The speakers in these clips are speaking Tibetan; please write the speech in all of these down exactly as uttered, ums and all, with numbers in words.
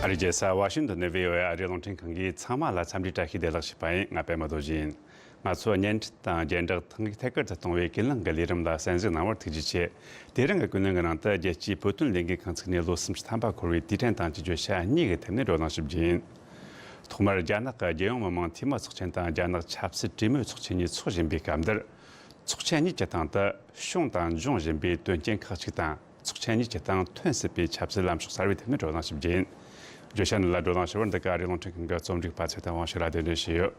ཨ་རིའི་རྒྱལ་ས་ཝ་ཤིང་ཏོན་ནས་བྷི་ཨོ་ཨེ་ཨ་རིའི་རླུང་འཕྲིན་ཁང་གིས་ཚང་མ་ལ་འཚམས་འདྲིའི་བཀྲ་ཤིས་བདེ་ལེགས་ཞུས་པ་ཡིན། ང་པད་མ་རྡོ་རྗེ་ཡིན། ང་ཚོ་བརྙན་འཕྲིན་དང་རྒྱན་འདྲ་ཐང་གི་ཐད་ཀར་དུ་གཏོང་བའི་ཀུན་གླེང་གི་ལས་རིམ་ལ་གསན་གཟིགས་གནང་བར་ཐུགས་རྗེ་ཆེ། དེ་རིང་གི་ཀུན་གླེང་གི་ནང་དུ་རྒྱལ་སྤྱིའི་བོད་དོན་ལས་འགུལ་ཁང་ཚུགས་ནས་ལོ་སུམ་ཅུ་ཐམ་པ་འཁོར་བའི་དུས་དྲན་དང་བཅས་བརྗོད་བྱ་གཉིས་ཀྱི་ཐད་ནས་བགྲོ་གླེང་ཞུ་རྒྱུ་ཡིན། ཐོག་མར་རྒྱ་ནག་གི་རྒྱལ་ཡོངས་མི་དམངས་འཐུས་མི་ཚོགས་ཆེན་དང་རྒྱ་ནག་ཆབ་སྲིད་གྲོས་མོལ་ཚོགས་ཆེན་གཉིས་འཚོགས་བཞིན་པའི་སྐབས་འདིར། ཚོགས་ཆེན་གཉིས་ཀྱི་སྟེང་དུ་བྱུང་དང་འབྱུང་བཞིན་པའི་དོན་རྐྱེན་ཁག་ཅིག་དང་། ཚོགས་ཆེན་གཉིས་ཀྱི་སྟེང་ཐོན་སྲིད་པའི་ཆབ་སྲིད་ལམ་ཕྱོགས་གསར་བའི་ཐད་ནས་བགྲོ་གླེང་ཞིབ་རྒྱས་ཡིན། བརྗོད་བྱ་འདི་ལ་བགྲོ་གླེང་ཞུ་བར་འདི་ག་ཨ་རིའི་རླུང་འཕྲིན་ཁང་གི་རྩོམ་སྒྲིག་པ་ཚེ་བརྟན་དབང་ཕྱུག་ལགས་གདན་འདྲེན་ཞུས་ཡོད།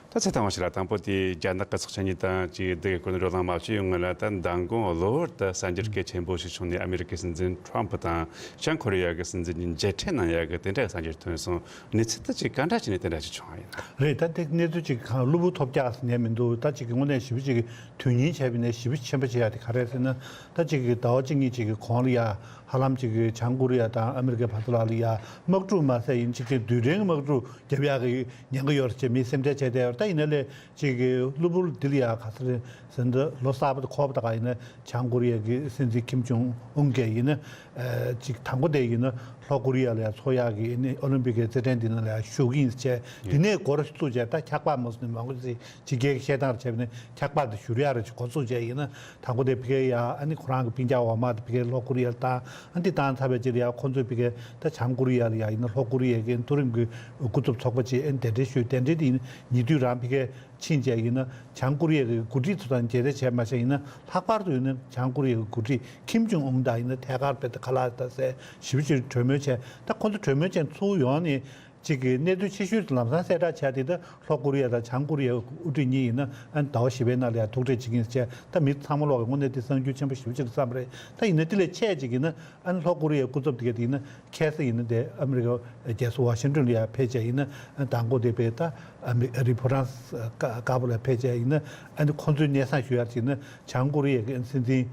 ད་ཚེ་བརྟན་དབང་ཕྱུག་ལགས། དང་པོ་དེ་རྒྱ་ནག་གི་ཚོགས་ཆེན་གཉིས་དང་ཅིག་འདི་གའི་སྐོར་ནས་བགྲོ་གླེང་མ་བྱས་ཡོང་ངེས་ལ། ད་མདང་དགོང་གློ་བུར་དུ་གསར་འགྱུར་གལ་ཆེན་པོ་ཞིག་བྱུང་ནས། ཨ་མི་རི་ཀའི་སྲིད་འཛིན་ཁྲོམ་ཕུ་དང་བྱང་ཁོ་རེ་ཡ་གི་སྲིད་འཛིན་གཉིས་མཇལ་འཕྲད་གནང་ཡ་གི་དེ་འདྲའི་གསར་འགྱུར་ཐོན་སོང་། གནས་ཚུལ་དེ་ཅིག་ག་འདྲ་བྱས་ནས་དེ་འདྲ་ཞིག་བྱུང་བ་ཡིན་ན། རེད། ད་དེ་གནས་ཚུལ་ཅིག་གང་གློ་བུར་ཐོལ་རྒྱག་ཟེར་ཉན་མི་འདུག་ད་ཅིག་གི་དངོས་གནས་ཞེ་པོ་ཅིག་གི་དོན་སྙིང་བྱས་པ་ཡིན་ན་ཞེ་པོ་ཆེན་པོ་བྱེད་ཡ་དེ་ག་རེ་རེད་ཟེར་ན། ད་ཅིག་གི་ཟླ་བ་གཅིག་གཉིས་ཅིག་གི་གོང་ལ་ཡ་ཧ་ལམ་ཅིག་གི་བྱང་ཀོ་རི་ཡ་དང་ཨ་མི་རི་ཀའི་བར་དུ་ལ་ལ་ཡ་དམག་འཁྲུག་མ་ཟད་ཡིན་ཅིག་གི་རྡུལ་ཕྲན་གྱི་དམག་འཁྲུག་རྒྱབ་ཡག་གི་ཉེན་ཁ་ཡོད་རེད་ཅེས་མིས་སེམས་ཁྲལ་བྱས་བསྡད་ཡོད་རེད། ད་ཡིན་ན་ལས་ཅིག་གི་གློ་བུར་འདི་ལ་ཡ་ག་ས་རེད་ཟེར་ན། ད་ལོ་གསར་པ་དེ་འཁོར་བ་དང་ཡིན་ན་བྱང་ཀོ་རི་ཡ་གི་སྲིད་འཛིན་ཁིམ་ཇོང་ཨུན་གྱིས་ཡིན་ན། ཨ་ཅིག་དང་པོ་དེ་ཡིན་ན་ལྷོ་ཀོ་རི་ཡ་ལ་ཡ་འཚོགས་ཡག་གི་ཨ་ནི་ཨོ་ལིམ་པིག་གི་རྩེད་འགྲན་འདི་ནང་ལ་ཡ་ཞུགས་ཀྱི་ཡིན་ཟེར་བྱས། དེ་ནས་འགོ་བཙུགས་བྱས་ད་འཁྱག་པ་མ་བཟོ་ནས་མང་པོ་ཞིག་ཅིག་སྒེར་གྱི་བཤད་སྟངས་རེ་བྱས་པ་ནས་འཁྱག་པ་དེ་བཞུར་ཡག་རེ་ཅིག་འགོ་བཙུགས་བྱས་ཡིན་ན། དང་པོ་དེ་ཕ་གིར་ཡ་ཨ་ནི་ཁོ་རང་གི་སྤུན་ཀྱག་འོག་མ་དེ་ཕ་གིར་ལྷོ་ཀོ་རི་ཡ་ལ་བཏང་། ཨ་འདི་བཏང་ཚར་བའི་རྗེས་ལ་ཡ་ཁོ་ཚོས་ཕ་གིར་ད་བྱང་ཀོ་རི་ཡ་ལ་ཡ་ཡིན་ན་ལྷོ་ཀོ་རི་ཡ་གི་མཐོ་རིམ་གྱི་སྐུ་ཚབ་ཚོགས་པ་ཅིག་ཨ་ནི་གདན་འདྲེན་ཞུས། གདན་འདྲེན་དེ་ཡིན་ན་ཉེ་དུས་རང་ཕ་གིར་ཕྱིན་བྱས་ཡིན་ན། བྱང་ཀོ་རི་ཡ་གི་འགོ་ཁྲིད་ཚོ་དང་མཇལ་འཕྲད་བྱས་མ་བྱས་ཡིན་ན། ལྷག་པར་དུ་ཡིན་ན་བྱང་ཀོ་རི་ཡ་གི་འགོ་ཁྲིད་ཁིམ་ཇོང་ཨུན་དང་ཡིན་ན་ཐད་ཀར་དཔེ་ཁ་ལག་དང་ཟས་ཞེ་པོ་ཅིག་གྲོས་མོལ་བྱས། ད་ཁོ་ཚོ་གྲོས་མོལ་བྱས་ཚུར་ཡོང་ནས་ཅིག་གི་གནད་དོན་ཆེ་ཤོས་དེ་ལམ་སང་གསལ་བསྒྲགས་བྱས་དེ། ད་ལྷོ་ཀོ་རི་ཡ་དང་བྱང་ཀོ་རི་ཡའི་དབུ་ཁྲིད་གཉིས་ཡིན་ན་ཨ་ནི་ཟླ་བ་བཞི་པའི་ནང་ལ་ཡང་ཐུག་འཕྲད་བྱེད་ཀྱི་ཡིན་ཟེར་བྱས། ད་མི་ཚང་མ་ལོག་གི་དངོས་གནས་དེ་གསར་འགྱུར་ཆེན་པོ་ཞེ་པོ་ཅིག་རེད་བསམ་པ་རེད། ད་ཡིན་ན་དེ་ལས་ཆེ་ཅིག་ཡིན་ན་ཨ་ནི་ལྷོ་ཀོ་རི་ཡའི་སྐུ་ཚབ་དེ་ག་དེ་ཡིན་ན་ཁ་སང་ཡིན་ན་དེ་ཨ་མི་རི་ཀའི་རྒྱལ་ས་ཝ་ཤིང་ཏོན་ལ་ཡང་ཕེབས་བྱས་ཡིན་ན། ཨ་ནི་མདང་དགོང་དེ་བས་ད་ཨ་མི་རི་ཕོ་རན་སི་དཀར་པོ་ལ་ཕེབས་བྱས་ཡིན་ན། ཨ་ནི་ཁོང་ཚོའི་སྙན་སེང་ཞུ་ཡག་ཅིག་ཡིན་ན་བྱང་ཀོ་རི་ཡ་གི་སྲིད་འཛིན་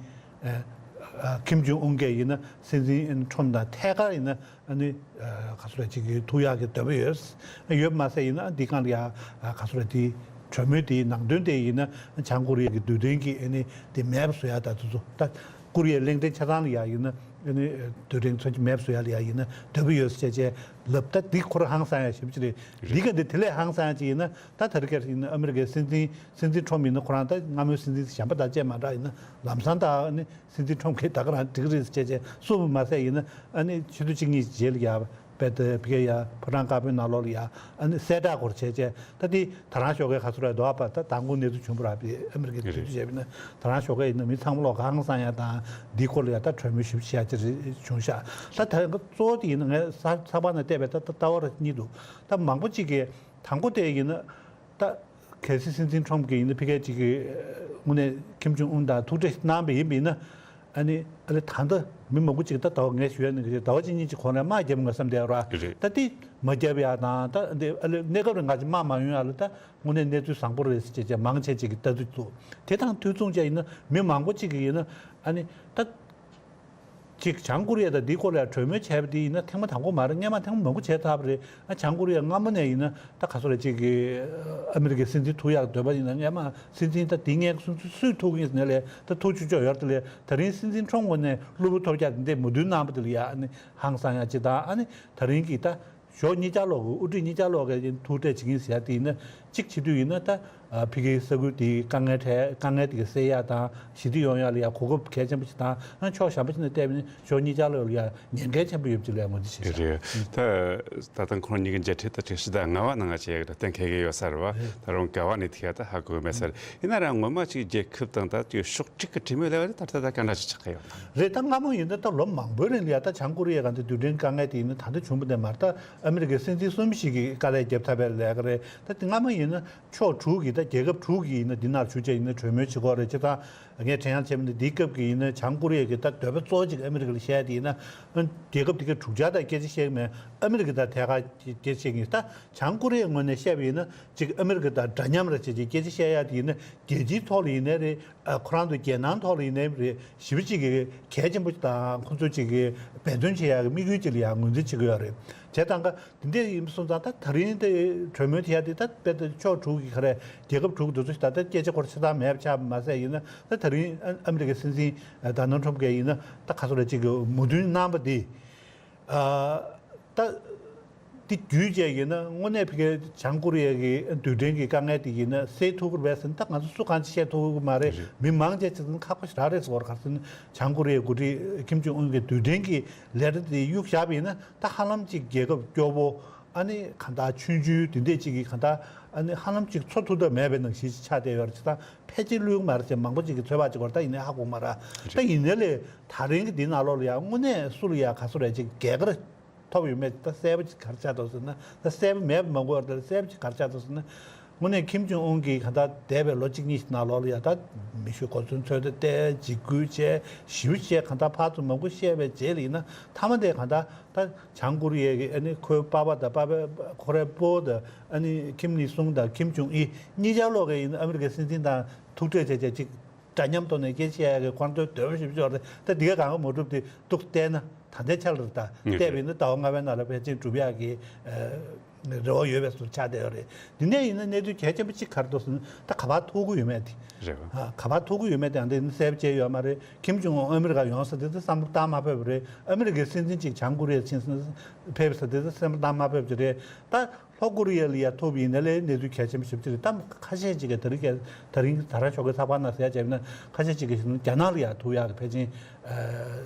ཨ་ཨ་ཁིམ་ཇོང་ཨུན་གྱིས་ཡིན་ན་སྲིད་འཛིན་ཁྲོམ་དང་ཐད་ཀར་ཡིན་ན་ཨ་ནི་ཨ་ག་ཚོད་རེད་ཅིག་གི་ཐུག་ཡག་གི་འདོད་པ་ཡོད། ཡོད་མ་ཟད་ཡིན་ན་འདི་སྒང་ལ་ཡ་ཨ་ག་ཚོད་རེད་དེ་གྲོས་མོལ་དེའི་ནང་དོན་དེ་ཡིན་ན་བྱང་ཀོ་རི་ཡ་གི་རྡུལ་ཕྲན་གྱི་ཨ་ནི་དེ་མེད་པ་བཟོ་ཡག་དང་། དེ་ཚོ་ད་ཀོ་རི་ཡའི་གླིང་ཕྲན་ཆ་ཚང་ལ་ཡ་ཡིན་ན་ཨ་ནི་རྡུལ་ཕྲན་ཚོ་གི་མེད་པ་བཟོ་ཡག་ལ་ཡ་ཡིན་ན་འདོད་པ་ཡོད་ཟེར་བྱས་ལབ། ད་འདི་ཁོ་རང་ཧང་སང་ཡག་ཞེ་པོ་ཅིག་རེད། འདི་ག་འདི་དེ་ལས་ཧང་སང་ཡག་ཅིག་ཡིན་ན། ད་དེ་རིང་ཁ་སང་ཡིན་ན་ཨ་མི་རི་ཀའི་སྲིད་འཛིན་སྲིད་འཛིན་ཁྲོམ་ཡིན་ན་ཁོ་རང་ད་སྔ་མོའི་སྲིད་འཛིན་གཞན་པ་དང་བཅས་མ་འདྲ་ཡིན་ན་ལམ་སང་ད་ཨ་ནི་སྲིད་འཛིན་ཁྲོམ་གྱིས་ད་ག་རང་འགྲིག་གི་རེད་ཟེར་བྱས་བྱས་གསུངས་པ་མ་ཟད་ཡིན་ན། ཨ་ནི་ཆུ་ཚོད་གཅིག་གཉིས་རྗེས་ལ་ཡ་དཔེ་དེ་ཕ་གིར་ཡ་ཕོ་བྲང་དཀར་པོའི་ནང་ལོགས་ལ་ཡ་ཨ་ནི་གསལ་བསྒྲགས་སྐོར་བྱས་བྱས། ད་དེ་ད་རང་ཞོགས་ཀས་ག་ཚོད་རེད་འདུག་ཨ་ཕ། ད་མདང་དགོང་གནས་ཚུལ་བྱུང་བ་ར་བི་ཨ་མི་རི་ཀའི་དུས་ཚོད་བྱས་པ་ཡིན་ན། ད་རང་ཞོགས་ཀས་ཡིན་ན་མི་ཚང་མ་ལོག་ག་ཧང་སང་ཡག་དང་འདིའི་སྐོར་ལ་ཡ་ད་གྲོས་མོལ་ཞིབ་བྱེད་ཡག་ཅིག་རེད་བྱུང་ཤག་ད་ད་གཙོ་བོ་དེ་ཡིན་ན་ངས་ས་ཚགས་པར་ནང་བལྟས་པས་ད་ད་ལྟ་བར་གཉིས་འདུག་ད་མང་པོ་ཅིག་གིས་དང་པོ་དེ་ཡིན་ན། ད་གལ་སྲིད་སྲིད་འཛིན་ཁྲོམ་གྱིས་ཡིན་ན་ཕ་གིར་ཅིག་གི་དངོས་གནས་ཁིམ་ཇོང་ཨུན་དང་ཐུག་འཕྲད་གནང་བ་ཡིན་པ་ཡིན་ན། ཨ་ནི་ཨ་ལེ་ད་ལྟ་མི་མང་པོ་ཅིག་ད་ཟླ་བ་ངས་ཞུ་ཡ་ནི་གི་ཟླ་བ་གཅིག་གཉིས་ཅིག་གོང་ལ་དམག་བརྒྱབ་ང་བསམ་བསྡད་ར། རེད། ད་དེ་མ་བརྒྱབ་ཡ་དང་ད་འདི་ཨ་ལེ་གནས་སྐབས་རིང་ང་ཅིག་དམག་མ་ཡོང་ཡ་ལ་ད་དངོས་གནས་གནས་ཚུལ་བཟང་པོ་རེད་ཟེར་བྱས་བྱས་མང་ཆེ་ཅིག་གི་ལྟ་ཚུལ་འདུག་དེ་དང་དུས་མཚུངས་བྱས་ཡིན་ན་མི་མང་པོ་ཅིག་གིས་ཡིན་ན་ཨ་ནི་ད། ཅིག་བྱང་ཀོ་རི་ཡ་དང་འདིའི་སྐོར་ལ་གྲོས་མོལ་བྱས་པ་དེ་ཡིན་ན་ཐེངས་མ་དང་པོ་མ་རེད། སྔོན་མ་ཐེངས་མ་མང་པོ་བྱས་ཚར་བ་རེད། ཨ་བྱང་ཀོ་རི་ཡ་སྔ་མོ་ནས་ཡིན་ན་ད་ག་ཚོད་རེད་ཅིག་གི་ཨ་མི་རི་ཀའི་སྲིད་འཛིན་ཐུག་ཡག་འདོད་པ་ཡིན་ན་སྔོན་མ་སྲིད་འཛིན་ད་དེ་སྔོན་སུ་སུ་སུས་ཐུག་ཡིན་ཟེར་ནས་ལས་ད་ཐུག་ཆོག་ཆོག་ཡོད་རེད། དེ་ལས་ད་རིང་སྲིད་འཛིན་ཁྲོམ་ངོས་ནས་གློ་བུར་ཐོལ་རྒྱག་དེ་འདྲས་མོས་མཐུན་གནང་བ་དེ་ལ་ཡ་ཨ་ནི་ཧང་སང་ཡག་ཅིག་དང་། ཨ་ནི་ད་རིང་གི་ད་ཕྱོགས་གཉིས་ཆ་ལོག་གི་དབུ་ཁྲིད་གཉིས་ཆ་ལོག་གི་ཐུག་འཕྲད་བྱེད་ཀྱི་ཡིན་ཟེར་ཡ་དེ་ཡིན་ན། གཅིག་བྱེད་དུས་ཡིན་ན་ད་ཨ་ཕ་གིའི་ས་ཁུལ་དེའི་དཀའ་ངལ་འཕྲད་དཀའ་ངལ་དེ་ག་སེལ་ཡ་དང་ཞི་བདེ་ཡོང་ཡ་ལ་ཡ་གོ་སྐབས་གལ་ཆེན་པོ་ཞིག་དང་། ཨ་ཕྱོགས་གཞན་པ་ཞིག་ནས་བལྟས་པ་ཡིན་ན་ཕྱོགས་གཉིས་ཆ་ལོག་ལ་ཡ་ཉེན་ཁ་ཆེན་པོ་ཡོད་པ་ཅིག་ལ་ངོས་འཛིན་བྱེད་ཤག་རེད། ད་ད་ལྟ་ཁོང་གཉིས་ཀྱི་མཇལ་འཕྲད་ད་ཁྲིག་ཤི་ད་ང་བ་ནང་ང་བྱས་ཡག་ད་གཏན་འཁེལ་གྱི་ཡོད་ས་རེད་བ། ད་རུང་ག་བ་ནས་ཐིག་ཡ་ད་ཧ་གོ་གི་མེད་ས་རེད། ཡིན་ན་རང་ངོ་མ་ཅིག་རྒྱལ་ཁབ་དང་ད་དེ་ཕྱོགས་སྒྲིག་གི་གྲོས་མོལ་ལས་བ་རེད། ད་ལྟ་ད་ག་འདྲ་ཞིག་ཆགས་ཀྱི་ཡོད། རེད། ད་སྔ་མོ་ཡིན་ན་ད་ལོ་མང་པོའི་རིང་ལ་ཡ་ད་བྱང་ཀོ་རི་ཡའི་སྒང་དེ་རྡུལ་ཕྲན་དཀའ་ངལ་དེ་ཡིན་ན་ད་ལྟ་བྱུང་བ་དེ་མ་རེད། ད་ཨ་མི་རི་ཀའི་སྲིད་འཛིན་གསུམ་ཞིག་གིས་དཀའ་ལས་བརྒྱབ་ཚར་བའི་ལས་ཀ་རེད། ད་དེ་སྔ་མོ་ཡིན་ན་ཕྱོགས་དྲུག་གིས་ད་རྒྱལ་ཁབ་དྲུག་གིས་ཡིན་ན་འདི་ནང་ཞུགས་བྱས་ཡིན་ན་གྲོས་མོལ་བྱེད་དགོས་རེད། བྱས་ཙང་ངས་དྲན་ཡང་བྱས་པ་ཡིན་ན་འདིའི་སྐབས་ཀྱི་ཡིན་ན་བྱང་ཀོ་རི་ཡ་གི་ད་འདོད་པ་གཙོ་བོ་གཅིག་ཨ་མི་རི་ཀ་ལ་བཤད་ཡ་དེ་ཡིན་ན། རྒྱལ་ཁབ་དེ་གའི་འཁྲུག་ཆ་དང་སྐད་ཆ་བཤད་ཀྱི་མེད། ཨ་མི་རི་ཀ་དང་ཐད་ཀར་སྐད་ཆ་བཤད་ཀྱི་ཡིན། ད་བྱང་ཀོ་རི་ཡའི་ངོས་ནས་བཤད་པ་ཡིན་ན་གཅིག་ཨ་མི་རི་ཀ་དང་འདྲ་མཉམ་རེད་བྱས་ཀྱི་སྐད་ཆ་བཤད་ཡ་དེ་ཡིན་ན་རྒྱལ་སྤྱིའི་ཐོག་ལ་ཡིན་ནའི་རེད། ཨ་ཁོ་རང་ཚོ་རྒྱལ་ནང་ཐོག་ལ་ཡིན་ནའི་རེད། ཞེ་པོ་ཅིག་གི་གལ་ཆེན་པོ་ཞིག་དང་ཁོ་ཚོ་ཅིག་གི་འབད་བརྩོན་བྱེད་ཡག་གི་དམིགས་ཡུལ་ཅིག་ལ་ཡང་ངོས་འཛིན་བྱེད་ཀྱི་ཡོད་རེད། བྱས་ཙང་ཀ་དེ་འདྲ་ཡིན་སོང་ཙང་ད་ད་རིང་དེ་གྲོས་མོལ་དེ་ཡ་དེ་ད་དཔེ་ད་ཕྱོགས་དྲུག་གི་ག་རེ་རྒྱལ་ཁབ་དྲུག་དེ་ཚོ་ཞིག་ད་ལྟ་སྐད་ཆ་སྐོར་ཆ་ཚང་མེད་པ་ཆགས་པ་མ་ཟད་ཡིན་ན། ད་ད་རིང་ཨ་ཨ་མི་རི་ཀའི་སྲིད་འཛིན་ད་ནལ་ཁྲོམ་གྱིས་ཡིན་ན་ད་ག་ཚོད་རེ་ཅིག་གི་མོས་མཐུན་གནང་པ་དེ་ཨ་ད་ འདི་བརྒྱུད་བྱས་ཡིན་ན་དངོས་གནས་ཕ་གིའི་བྱང་ཀོ་རི་ཡ་གི་རྡུལ་ཕྲན་གྱི་དཀའ་ངལ་དེ་ཡིན་ན་སེལ་ཐུབ་ཀྱི་རེད་པས་ཟེར་ན། ད་ང་ཚོ་སུ་གང་ཅི་བཤད་ཐུབ་ཀྱི་མ་རེད། རེད། མི་མང་ཆེ་ཅིག་ཁག་པོ་ཞེ་དྲག་རེད་ཟེར་བ། ག་རེ་ཟེར་ན་བྱང་ཀོ་རི་ཡའི་འགོ་ཁྲིད་ཁིམ་ཇོང་ཨུན་གྱི་རྡུལ་ཕྲན་གྱི་ལས་རིམ་དེ་གཡུག་བཞག་པ་ཡིན་ན། ད་ཧ་ལམ་ཅིག་རྒྱལ་ཁབ་སྐྱོ་པོ། ཨ་ནི་གང་ལྟར་ཆུང་ཆུང་དེ་འདྲས་ཅིག་གིས་གང་ལྟར་ཨ་ནི་ཧ་ལམ་ཅིག་འཚོ་ཐུབ་ཐབས་མེད་པའི་ནང་བཞིན་ཅིག་ཆགས་བསྡད་ཡོད་རེད། ཅིག་ད་ཕལ་ཆེར་བསླུས་ཀྱི་མ་རེད་ཅེས་མང་པོ་ཅིག་གིས་ཚོད་དཔག་བྱེད་ཀྱི་ཡོད་རེད། ད་ཡིན་ནའི་ཧ་གོ་གི་མ་རེད། ད་ཡིན་ནའི་ལས་ད་རིང་གི་འདི་ནང་ལོགས་ལ་ཡང་དངོས་གནས་སུ་ལ་ཡང་ག་ཚོད་རེད་ཅིག་རྒྱལ་ཁ་རེད། ཐོབ་ཡོད་མེད་ད་གསལ་པོ་ཅིག་ག་རེ་ཆགས་འདུག་ཟེར་ན། ད་གསལ་པོ་མེད་པ་མང་པོ་ཡོད་རེད། གསལ་པོ་ཅིག་ག་རེ་ཆགས་འདུག་ཟེར་ན། དངོས་གནས་ཁིམ་ཇོང་ཨུན་གྱིས་གང་ལྟར་འདས་པའི་ལོ་གཅིག་གཉིས་ནང་ལོགས་ལ་ཡང་ད་མི་ཤུགས་གོ་མཚོན་ཚོད་ལྟ་བལྟས། འཇིགས་སྐུལ་བྱས། ཞེ་པོ་བྱས། གང་ལྟར་ཕར་ཚུར་མང་པོ་བཤད་པའི་རྗེས་ལ་ཡིན་ན། མཐའ་མ་དེ་གང་ལྟར་ད་བྱང་ཀོ་རི་ཡའི་གི་ཨ་ནི་ཁོའི་པ་ཕ་དང་པ་ཕ་ཁོ་རའི་སྤོ་བོ་དང་། ཨ་ནི་ཁིམ་ནི་སུང་དང་ཁིམ་ཇོང་ཨི་གཉིས་ཆར་ལོག་གི་ཡིན་ན་ཨ་མི་རི་ཀའི་སྲིད་འཛིན་དང་ཐུག་འཕྲད་བྱས་བྱས་ཅིག་འདྲ་མཉམ་ཐོག་ནས་སྐད་ཆ་བཤད་ཡག་གི་ཁོང་ཚོའི་འདོད་པ་ཞིག་ཤོར་ཏེ། ད་འདི་ག་གང་ག་མ་གྲུབ་དེ་འདུག་བལྟས་ན། ད་ལྟའི་ཆ་ལ་ད་ངེས་བལྟས་པ་ཡིན་ན་ཟླ་བ་ལྔ་པའི་ནང་ལ་ཕལ་ཆེར་འགྲུབ་ཡག་གི་ཨ་རེ་བ་ཡོད་པའི་བཟོ་ཆགས་བསྡད་ཡོད་རེད། འདི་ནས་ཡིན་ན་གནས་ཚུལ་གལ་ཆེན་པོ་གཅིག་ག་རེ་འདུག་ཟེར་ན། ད་ག་པར་ཐུག་གི་ཡོད་མེད་དེ། རེད་བ། ཨ་ག་པར་ཐུག་གི་ཡོད་མེད་དེ་ཨ་འདི་ནི་གསལ་པོ་བྱས་ཡོད་མ་རེད། ཁིམ་ཇོང་ཨུན་ཨ་མི་རི་ཀ་ཡོང་ས་དེ་ཚོ་བསམ་བློ་བཏང་མ་ཕོད་པ་རེད། ཨ་མི་རི་ཀའི་སྲིད་འཛིན་གཅིག་བྱང་ཀོ་རི་ཡར་ཕྱིན་ས་ཕེབས་ས་དེ་ཚོ་བསམ་བློ་བཏང་མ་ཕོད་པ་ཅིག་རེད། ད་ལྷོ་ཀོ་རི་ཡ་ལ་ཡ་ཐུག་པ་ཡིན་ན་ལས་གནས་ཚུལ་གལ་ཆེན་པོ་ཞེ་པོ་ཅིག་རེད། ད་ཁ་ཤས་ཅིག་གིས་ད་རིང་གི་ད་རིང་ད་རང་ཕྱོགས་ཀྱི་ཚགས་པར་ནང་གསལ་བྱས་ན། ཁ་ཤས་ཅིག་གིས་ཞུ་ན་རྒྱ་ནག་ལ་ཡ་ཐུག་ཡག་གི་ཕལ་ཆེར་ཨ་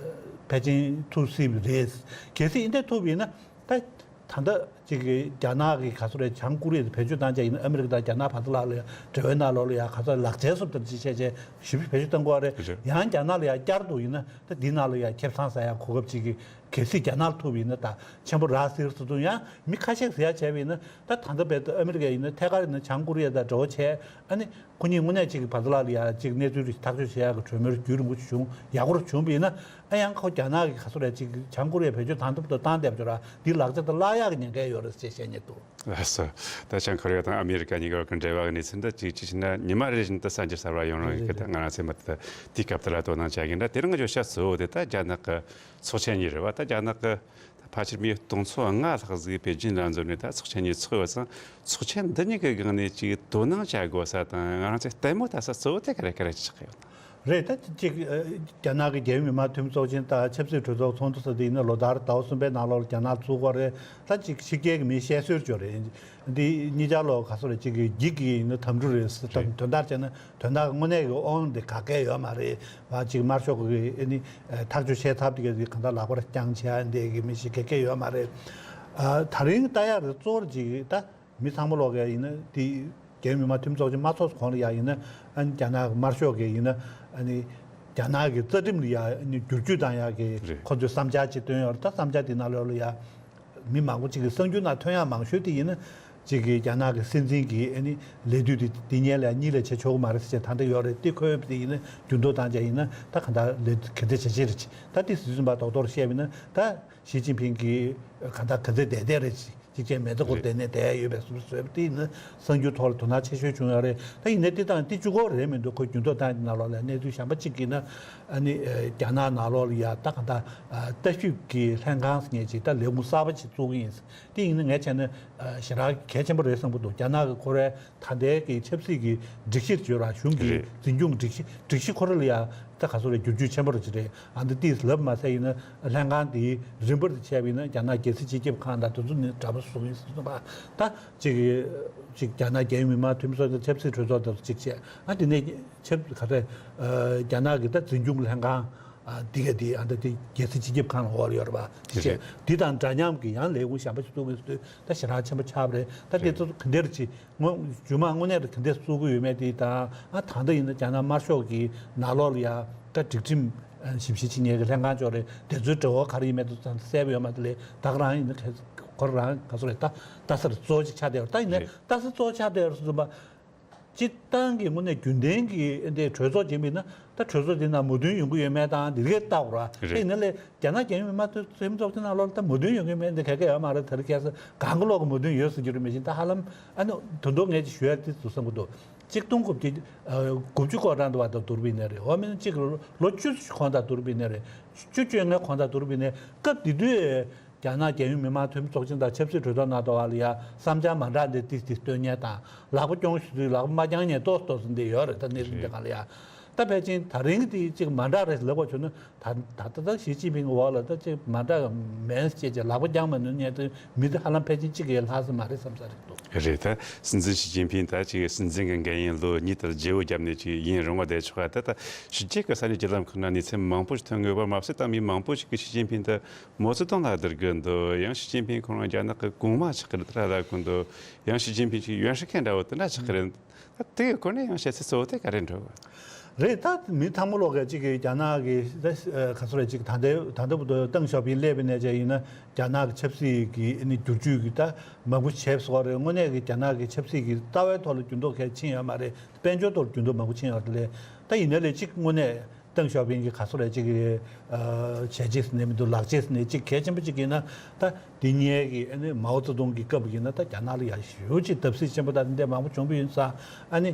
ཕལ་ཆེར་ཐུག་སྲིད་པ་རེད། གལ་སྲིད་ཡིན་དེ་ཐུག་པ་ཡིན་ན། ད་ད་ལྟ་ཅིག་གི་རྒྱ་ནག་གི་ག་ཚོད་རེད། བྱང་ཀོ་རི་ཡ་དེ་བེད་སྤྱོད་བཏང་བྱས་ཡིན་ན། ཨ་མི་རི་ཀ་དང་རྒྱ་ནག་བར་དུ་ལ་ལ་ཡ་འབྲེལ་བའི་ནང་ལོགས་ལ་ཡ་ག་ཚོད་ལག་ཆའི་བཟོ་ལྟ་ཅིག་བྱས་བྱས་ཞིབ་བེད་སྤྱོད་བཏང་དགོས་རེད། རེད། ཡང་རྒྱ་ནག་ལ་ཡ་བསྐྱར་དུ་ཡིན་ན། ད་འདི་ནང་ལ་ཡ་ཁེ་བཟང་ཟ་ཡ་གོ་སྐབས་ཅིག་གི་གལ་སྲིད་རྒྱ་ནག་ལ་ཐུག་པ་ཡིན་ན་ད་ཆེན་པོ་རག་སྲིད་ཟེར་དུས། ཡང་མི་ཁ་ཤས་ཟེར་ཡ་བྱས་པ་ཡིན་ན། ད་ད་ལྟ་བར་དུ་ཨ་མི་རི་ཀ་ཡིན་ན་ཐད་ཀར་ཡིན་ན་བྱང་ཀོ་རི་ཡ་དང་འབྲེལ་བ་བྱས། ཨ་ནི་ཁོ་གཉིས་དངོས་གནས་གཅིག་གི་བར་དུ་ལ་ལ་ཡ་གཅིག་གནས་ཚུལ་རེ་ཐག་གཅོད་བྱེད་ཡག་གི་གྲོས་མོལ་རྒྱུན་རིང་པོ་བྱུང་ཡག་པོ་བྱུང་བ་ཡིན་ན། ཨ་ཡང་ཁོ་རྒྱ་ནག་གི་ག་ཚོད་རེད་ཅིག་བྱང་ཀོ་རི་ཡ་བེད་སྤྱོད་བཏང་ཐབས་དང་བཏང་བསྡད་པ་ཅིག་ར། འདི་ལག་ཆ་དང་བརླག་ཡག་གི་ཉེན་ཁ་ཡོད་རེད་ཅེས་བཤད་མཁན་འདུག། ལགས་སོ། ད་བྱང་ཀོ་རི་ཡ་དང་ཨ་མི་རི་ཀ་གཉིས་ཀྱི་བར་གྱི་འབྲེལ་བ་གི་གནས་ཚུལ་འདི་ཅིག་ཅིག་བྱས་ན་ཉི་མ་རེ་བཞིན་དུ་གསར་འགྱུར་གསར་པ་ཡོང་རོགས་ཡིན་གི། ད་ང་རང་ཚོས་མ་ད་དེའི་སྐབས་དེ་ལ་དོ་སྣང་བྱ་གི་འདྲ། དེ་རིང་ང་ཚོ་བཤད་གཙོ་བོ་དེ་ད་རྒྱ་ནག་གི་ཚོགས་ཆེན་གཉིས་རེད་བ། ད་རྒྱ་ནག་གི་ད་ཕལ་ཆེར་མི་སྟོང་ཚོ་ལྔ་ལྷག་ཟིག་པེ་ཅིན་ལ་འཛོམས་ནས་ད་ཚོགས་ཆེན་གཉིས་ཚོགས་ཡོད་ཙང་། ཚོགས་ཆེན་འདི་གཉིས་ཀྱི་སྒང་ནས་ཅིག་དོ་སྣང་བྱ་དགོས་ས་དང་ང་རང་ཚོས་ལྟད་མོ་ལྟ་ས་གཙོ་བོ་དེ་ག་རེ་ག་རེ་ཆགས་ཡོད་ན། རེད། ད་ཅིག་ཨ་རྒྱ་ནག་གི་རྒྱལ་ཡོངས་མི་དམངས་འཐུས་མི་ཚོགས་ཆེན་དང་ཆབ་སྲིད་གྲོས་ཚོགས་ཚོགས་འདུ་ཟེར་དེ་ཡིན་ན་ལོ་ལྟར་ཟླ་བ་གསུམ་པའི་ནང་ལོགས་ལ་རྒྱ་ནག་ཚུགས་ཀྱི་རེད། ད་ཅིག་ཕྱི་རྒྱལ་གྱི་མིས་བཤད་སྲོལ་ཅིག་ཡོད་རེད། འདི་གཉིས་ཆར་ལོག་ག་ཚོད་རེད། ཅིག་གི་འགྱིག་གི་ཡིན་ན་དམ་ཕྲུག་རེད་ཟེར། རེད། དོན་དག་བྱས་ན་དོན་དག་དངོས་གནས་ཀྱི་དབང་དེ་ག་གེ་ཡོད་མ་རེད་བ། ཅིག་དམར་ཤོག་གི་ཨ་ནི་ཐག་གཅོད་བྱེད་ཐབས་དེ་ག་གང་ལྟར་ལག་པར་བརྐྱངས་བྱས་འདི་གི་མི་ཞིག་ག་གེ་ཡོད་མ་རེད། ཨ་ད་རིང་ལྟ་ཡག་རེད། གཙོ་བོར་ཅིག་ད་མི་ཚང་མ་ལོག་གི་ཡིན་ན་དེ་རྒྱལ་ཡོངས་མི་དམངས་འཐུས་མི་ཚོགས་ཆེན་མ་ཚོགས་གོང་ལ་ཡ་ཡིན་ན། ཨ་ནི་རྒྱ་ནག་གི་དམར་ཤོག་གི་ཡིན་ན། ཨ་ནི་རྒྱ་ནག་གི་རྩ་ཁྲིམས་ལ་ཡ་ཨ་ནི་བསྒྱུར་བཅོས་བཏང་ཡག་གི། རེད། ཁོ་ཚོས་བསམ་འཆར་ཅིག་བཏོན་ཡོད་རེད། ད་བསམ་འཆར་དེ་ནང་ལོགས་ལ་ཡ་མི་མང་པོ་ཅིག་གི་གསར་འགྱུར་ནང་ཐོན་ཡག་མང་ཤོས་དེ་ཡིན་ན། ཅིག་གི་རྒྱ་ནག་གི་སྲིད་འཛིན་གྱིས་ཨ་ནི་ལས་དུས་དེ་འདི་ཉིན་ལས་གཉིས་ལས་བྱེད་ཆོག་གི་མ་རེད་ཟེར་བྱས་ད་ལྟ་ཡོད་རེད། དེ་ཁོས་དེ་ཡིན་ན་འགྱུར་ལྡོག་བཏང་བྱས་ཡིན་ན་ད་གང་ལྟར་ལས་ག་འདྲ་བྱེད་ཀྱི་རེད། ད་དེ་ཟིན་ཟིན་པ་རྡོག་རྡོག་བཤད་པ་ཡིན་ན། ད་ཞི་ཅིན་ཕིང་གིས་གང་ལྟར་ག་ཚད་བསྡད་བསྡད་རེད། ཅིག་བྱས་མེད་ཚ་ཁོ་རེད། བསྡད་ནས་བསྡད་ཡོད་པའི་བཟོ་བཟོས་པ་དེ་ཡིན་ན་གསར་འགྱུར་ཐོག་ལ་དོ་སྣང་ཆེ་ཤོས་བྱུང་ཡོད་རེད། ད་ཡིན་ན་དེ་དང་དེ་གཅིག་པོ་རེད་མི་འདུག། ཁོ་འགྱུར་ལྡོག་བཏང་དེ་ནང་ལོགས་ལ་གནས་ཚུལ་གཞན་པ་གཅིག་གིས་ན། ཨ་ནི་ཨ་རྒྱ་ནག་ནང་ལོགས་ལ་ཡ་ད་གང་ལྟར་ཨ་ལྟ་ཞིབ་ཀྱི་ལྷན་ཁང་ཟེར་མཁན་ཅིག་ད་ལས་ཁུངས་གསར་པ་ཅིག་བཙུགས་ཀྱི་ཡིན། དེ་ཡིན་ན་ངས་བྱས་ན་ཨ་ཞེ་དྲག་གལ་ཆེན་པོ་རེད་བསམ་གྱི་འདུག། རྒྱ་ནག་གི་ཁོ་རའི་ད་ལྟའི་གི་ཆབ་སྲིད་ཀྱི་སྒྲིག་གཞི་ཅིག་ཡོད་ར། གཞུང་གི། རེད། འཛིན་སྐྱོང་སྒྲིག་གཞི། སྒྲིག་གཞི་ཁོ་ར་ལ་ཡ་ད་ག་ཚོད་རེད། བསྒྱུར་བཅོས་ཆེན་པོ་རེ་ཅིག་རེད། ཨ་འདི་ཏིས་ལབ་མ་ཟད་ཡིན་ན་ལྷན་ཁང་འདིའི་རིམ་པར་དུ་བྱས་པ་ཡིན་ན་རྒྱ་ནག་རྒྱལ་སྲིད་སྤྱི་ཁྱབ་ཁང་དང་དེ་ཚོ་ནི་འདྲ་པོ་བཟོ་གི་ཡིན་ཟེར་གསུངས་པ། ད་ཅིག་ཅིག་རྒྱ་ནག་རྒྱལ་ཡོངས་མི་དམངས་འཐུས་མི་ཚོགས་ཆེན་ཆབ་སྲིད་གྲོས་ཚོགས་དེ་ཚོ་ཅིག་བྱས། ཨ་དེ་ནས་ཆབ་ག་རེ། ཨ་རྒྱ་ནག་གི་ད་འཛིན་སྐྱོང་ལྷན་ཁང་། ཨ་འདི་ག་འདི་ཨ་ད་དེ་རྒྱལ་སྲིད་སྤྱི་ཁྱབ་ཁང་ལ་འོག་ལ་ཡོད་རེད་པ། དེ་བྱས། རེད། འདི་དང་འདྲ་མཉམ་གི་ཡང་ལས་ཁུངས་གཞན་པ་ཞིག་བཙུགས་དགོས་ཟེར་དུས་ད་ཞེ་དྲག་ཆེན་པོ་ཆགས་པ་རེད། ད་དེ་ཚོ་ག་འདྲ་ཅིག་དངོས་རྒྱུ་མ་དངོས་གནས་དེ་ག་འདྲ་བཙུགས་ཀྱི་ཡོད་མེད་དེ་དང་། ཨ་ད་ལྟ་ཡིན་ན་རྒྱ་ནག་དམར་ཤོག་གི་ནང་ལོགས་ལ་ཡ་ད་སྒྲིག་ཁྲིམས་ཨ་ཞིབ་བཤེར་བྱེད་མཁན་གྱི་ལྷན་ཁང་ཅིག་ཡོད་རེད། དེ་ཚོའི་འབྲེལ་བ་ག་རེ་ཡིན་མེད་དེ་ཚོ་གསལ་པོ་ཡོད་མ་རེད། དེ་ལས་ད་ག་རང་ཡིན་ན་ཁོ་རང་ག་ཚོད་རེད། ད་ལྟ་ས་རེ་གཙོ་བོ་ཅིག་ཆགས་བསྡད་ཡོད་རེད། ད་ཡིན་ན། རེད། ལྟ་ས་གཙོ་བོ་ཆགས་བསྡད་ཡོད་རེད་ཟེར་དུས་ཙམ་པ། སྤྱིར་བཏང་གི་དངོས་གནས་རྒྱུན་ལྡན་གྱི་འདི་གྲོས་ཚོགས་ཡིན་པ་ཡིན་ན། ད་གྲོས་ཚོགས་འདི་ནང་མོས་མཐུན་ཡོང་གི་ཡོད་མེད་དང་འདི་གས་ལྟ་དགོས་ར། རེད། དེ་ཡིན་ན་ལས་རྒྱ་ནག་རྒྱལ་ཡོངས་མི་དམངས་འཐུས་མི་ཚོགས་ཆེན་ནང་ལོགས་ལ་ད་མོས་མཐུན་ཡོང་གི་མེད་འདི་ག་གེ་ཡོད་མ་རེད། དེ་རིང་ཁ་སང་གང་གི་ལོག་གི་མོས་མཐུན་ཡོད་ཟེར་རྒྱུ་རེད། མི་ཤེས། ད་ཧ་ལམ་ཨ་ནི་དོན་དུ་ངས་ཅིག་ཞུ་ཡ་དེ་ཚོ་བསམ་གྱི་འདུག། གཅིག་སྟོང་དགུ་བརྒྱ་དགུ་བཅུ་གོ་གྲངས་དུ་བ་དང་བསྡུར་བ་ཡིན་ན་རེད། འོ་མིན་གཅིག་ལོ་བཅུ་གོང་དང་བསྡུར་བ་ཡིན་ན་རེད། བཅུ་བཅོ་ལྔ་གོང་དང་བསྡུར་བ་ཡིན་ན། སྐབས་དེ་དུས། རྒྱ་ནག་རྒྱལ་ཡོངས་མི་དམངས་འཐུས་མི་ཚོགས་ཆེན་དང་ཆབ་སྲིད་གྲོས་ཚོགས་ནང་དུ་བ་ལ་ཡ་བསམ་འཆར་མ་འདྲ་འདི་ཏིས་ཏིས་བཏོན་མཁན་དང་། ལག་པ་རྐྱོང་ཞུ་དུས་ལག་པ་མ་བརྐྱང་མཁན་ཏོག་ཏོག་ཙམ་འདི་ཡོད་རེད། ད་གནས་ཚུལ་འདི་གང་ལ་ཡ། ད་ཕལ་ཆེར་ད་རིང་གི་དེ་གཅིག་མ་འདྲ་རེད་ལབ་པ་བྱུང་ན། ད་ད་ད་ད་ཞི་ཅིན་ཕིང་གི་འོག་ལ་ད་གཅིག་མ་འདྲ་མེད་ཅེས་ཀྱི་ལག་པ་བརྐྱངས་མ་ནུས་ཉན་དུས་མི་དེ་ཧ་ལམ་ཕལ་ཆེར་གཅིག་གིས་ལྷག་ས་མ་རེད་བསམ་ས་རེད་འདུག་རེད། ད་སྲིད་འཛིན་ཞི་ཅིན་ཕིང་ད་ཅིག་སྲིད་འཛིན་གྱི་འགན་ཡིན་ལོ་གཉིས་ལྟར་བརྗེ་བོ་བརྒྱབ་ནས་ཅིག་ཡུན་རིང་བ་བསྡད་ཆོག་ག་ད་ད་ཕྱི་རྒྱལ་གྱི་ས་གནས་བརྒྱུད་ལམ་ཁག་ན་གནས་ཚུལ་མང་པོ་ཞིག་ཐོན་ཡོད་པ་མ་ཟད། ད་མི་མང་པོ་ཞིག་གིས་ཞི་ཅིན་ཕིང་ད་མའོ་ཙེ་ཏུང་ལ་བསྡུར་གི་འདུག་ཡང་ཞི་ཅིན་ཕིང་ཁོ་རང་རྒྱ་ནག་གི་གོང་མ་ཆགས་ཀྱི་རེད་ད་ལབ་གི་འདུག་ཡང་ཞི་ཅིན་ཕིང་ཅིག་ཡོན་ཧྲི་ཁན་འདྲ་བོ་དེ་འདྲ་ཆགས་ཀྱི་རེད། ད་དེ་གི་སྐོར་ནས་ཡང་བཤད་ཚུལ་གཙོ་བོ་དེ་ག་རེ་འདྲ་བོ། རེད། ད་མི་ཚང་མ་ལོག་གི་གཅིག་གི་རྒྱ་ནག་གི་ད་ག་ཚོད་རེད། གཅིག་ད་ལྟ་ད་ལྟ་བར་དུ་ཏེང་ཞའོ་ཕིང་སླེབས་པའི་ནས་བྱས་ཡིན་ན་རྒྱ་ནག་གི་ཆབ་སྲིད་ཀྱི་ཨ་ནི་བསྒྱུར་བཅོས་ཀྱི་ད་མང་པོ་བྱས་སོང་བ་རེད། དངོས་གནས་ཀྱི་རྒྱ་ནག་གི་ཆབ་སྲིད་ཀྱི་རྩ་བའི་ཐོག་ལ་འགྱུར་ལྡོག་གལ་ཕྱིན་ཡོད་མ་རེད། དཔལ་འབྱོར་ཐོག་འགྱུར་ལྡོག་མང་པོ་ཕྱིན་ཡོད་རེད། ད་ཡིན་ན་ལས་གཅིག་དངོས་གནས་ཏེང་ཞའོ་ཕིང་གི་ག་ཚོད་རེད་ཅིག་གི་ཨ་བྱས་རྗེས་ཟེར་ནས་མི་འདུག་ལག་རྗེས་ཟེར་ནས་ཅིག་གལ་ཆེན་པོ་ཅིག་ཡིན་ན། ད་དེ་སྔའི་གི་ཨ་ནི་མའོ་ཙེ་ཏུང་གི་སྐབས་ཡིན་ན་ད་རྒྱ་ནག་ལ་ཡ་ཞེ་པོ་ཅིག་བརྡབ་གསིག་ཆེན་པོ་ད་འདི་འདྲ་མང་པོ་བྱུང་བ་ཡིན་ཙང་། ཨ་ནི་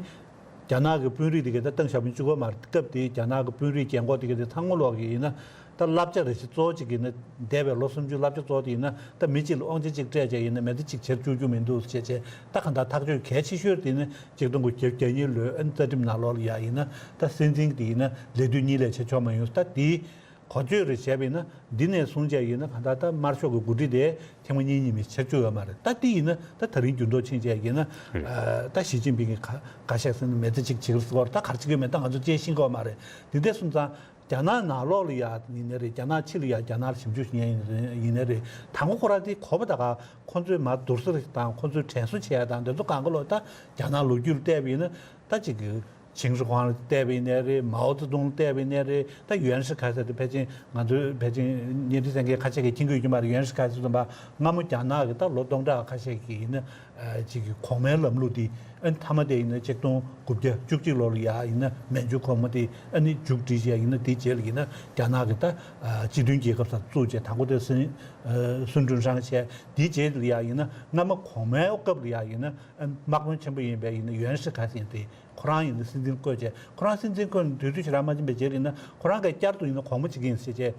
རྒྱ་ནག་གི་དཔོན་རིགས་དེ་གས་ད་ཏེང་ཞའོ་ཕིང་གཅིག་པོ་མ་རེད། སྐབས་དེའི་རྒྱ་ནག་གི་དཔོན་རིགས་རྒན་འཁོགས་དེ་གས་དེ་ཚང་མ་ལོག་གི་ཡིན་ན་ད་བསླབ་བྱ་རེ་ཞིག་གཙོ་བོ་ཅིག་ཡིན་ན། འདས་པའི་ལོ་སུམ་ཅུ་བསླབ་བྱ་གཙོ་བོ་དེ་ཡིན་ན་ད་མི་གཅིག་ལ་དབང་ཆ་གཅིག་སྤྲད་བྱས་ཡིན་ན་མི་དེ་གཅིག་བྱེད་རྒྱུ་རྒྱུ་མི་འདུག་ཟེར་བྱས། ད་གང་ལྟར་ཐག་གཅོད་གལ་ཆེ་ཤོས་དེ་ནི་ཆིག་སྟོང་དགུ་བརྒྱ་བརྒྱད་ཅུ་གྱ་གཉིས་ལོའི་ཨ་ནི་རྩ་ཁྲིམས་ནང་ལོགས་ལ་ཡ་ཡིན་ན་ད་སྲིད་འཛིན་དེ་ཡིན་ན་ལས་དུས་གཉིས་ལས་བྱེད་ཆོག་མ་ཡོང་། ད་དེའི་གོ་ཆོད་རེ་བྱས་པ་ཡིན་ན་འདི་ནས་བཟུང་བྱས་ཡིན་ན་གང་ལྟར་ད་དམར་ཤོག་གི་འགོ་ཁྲིད་དེ་ཐེངས་མ་གཉིས་གཉིས་མི་ཆགས་རྒྱུ་ཡོད་མ་རེད། ད་དེ་ཡིན་ན་ད་ད་རིང་འགྱུར་ལྡོག་ཕྱིན་བྱས་ཡིན་ན། རེད། ཨ་ད་ཞི་ཅིན་ཕིང་གིས་ག་ག་བཤད་ཟེར་ན་མི་དེ་གཅིག་བྱེད་ཀྱི་སྐོར་ད་ག་རེ་བྱེད་ཀྱི་ཡོད་མེད་ད་ང་ཚོ་ཅིག་ཤེས་ཀྱི་ཡོད་མ་རེད། འདི་འདྲ་སོང་ཙང་རྒྱ་ནག་ནང་ལོགས་ལ་ཡ་ཡིན་ནའི་རེད། རྒྱ་ནག་ཕྱི་ལ་ཡ་རྒྱ་ནག་ལ་ཞིབ་འཇུག་བྱེད་མཁན་ཡིན་ནའི་རེད། དང་པོ་ཁོ་རང་དེ་གོ་བ་ད་ག་ཁོ་ཚོས་མར་བསྡུར་ས་དང་ཁོ་ཚོས་དྲན་གསོ་བྱེད་ཡ་དང་དེ་ཚོ་གང་ག་ལོག་ད་རྒྱ་ནག་ལོ་རྒྱུས་ལ་བལྟས་པ་ཡིན་ན་ད་ཅིག་གི་ཆིང་ཧྲི་ཧོང་ལ་བལྟས་པ་ཡིན་ནའི་རེད། མའོ་ཙེ་ཏུང་ལ་བལྟས་པ་ཡིན་ནའི་རེད། ད་ཡུན་ཧྲི་ཁ་ཟེར་དེ་ཕལ་ཆེར་ང་ཚོའི་ཕལ་ཆེར་བརྙན་འཕྲིན་གསན་མཁན་ཁ་ཤས་ཀྱིས་མཁྱེན་གྱི་ཡོད་ཀྱི་མ་རེད། ཡུན་ཧྲི་ཁ་ཟེར་དུས་ཙམ་པ་སྔ་མོ་རྒྱ་ནག་གི་ད་ལོ་སྟོང་ཕྲག་ཁ་ཤས་ཀྱི་ཡིན་ན། ཨ་ཅིག་གི་གོང་མའི་ལམ་ལུགས་འདི་ཨ་ནི་མཐའ་མ་དེ་ཡིན་ན་ཆིག་སྟོང་དགུ་བརྒྱ་བཅུ་གཅིག་ལོ་ལ་ཡ་ཡིན་ན་མན་ཇུ་གོང་མ་དེ་ཨ་ནི་མཇུག་སྒྲིལ་བྱས་ཡིན་ན། དེའི་རྗེས་ལ་ཡིན་ན་རྒྱ་ནག་གི་ད་ཨ་སྤྱི་མཐུན་རྒྱལ་ཁབ་ས་བཙུགས་བྱས་དང་པོ་དེ་སུན་ཨ་སུན་ཀྲུང་ཧྲང་བྱས། དེའི་རྗེས་ལ་ཡ་ཡིན་ན་སྔ་མ་གོང་མའི་སྐབས་ལ་ཡ་ཡིན་ན་ཨ་དམག་དཔོན་ཆེན་པོ་ཡིན་པའི་ཡིན་ན་ཡུན་ཧྲི་ཁ་ཟེར་དེ་ཁོ་རང་ཡིན་ན་སྲིད་འཛིན་བསྐོས་བྱས། ཁོ་རང་སྲིད་འཛིན་བསྐོས་ནས་དུས་ཚོད་ཞེ་དྲག་མ་ཕྱིན་པའི་རྗེས་ལ་ཡིན་ན་ཁོ་རང་གིས་བསྐྱར་དུ་ཡིན་ན་གོང་མ་བྱེད་ཀྱི་ཡིན་ཟེར་བྱས།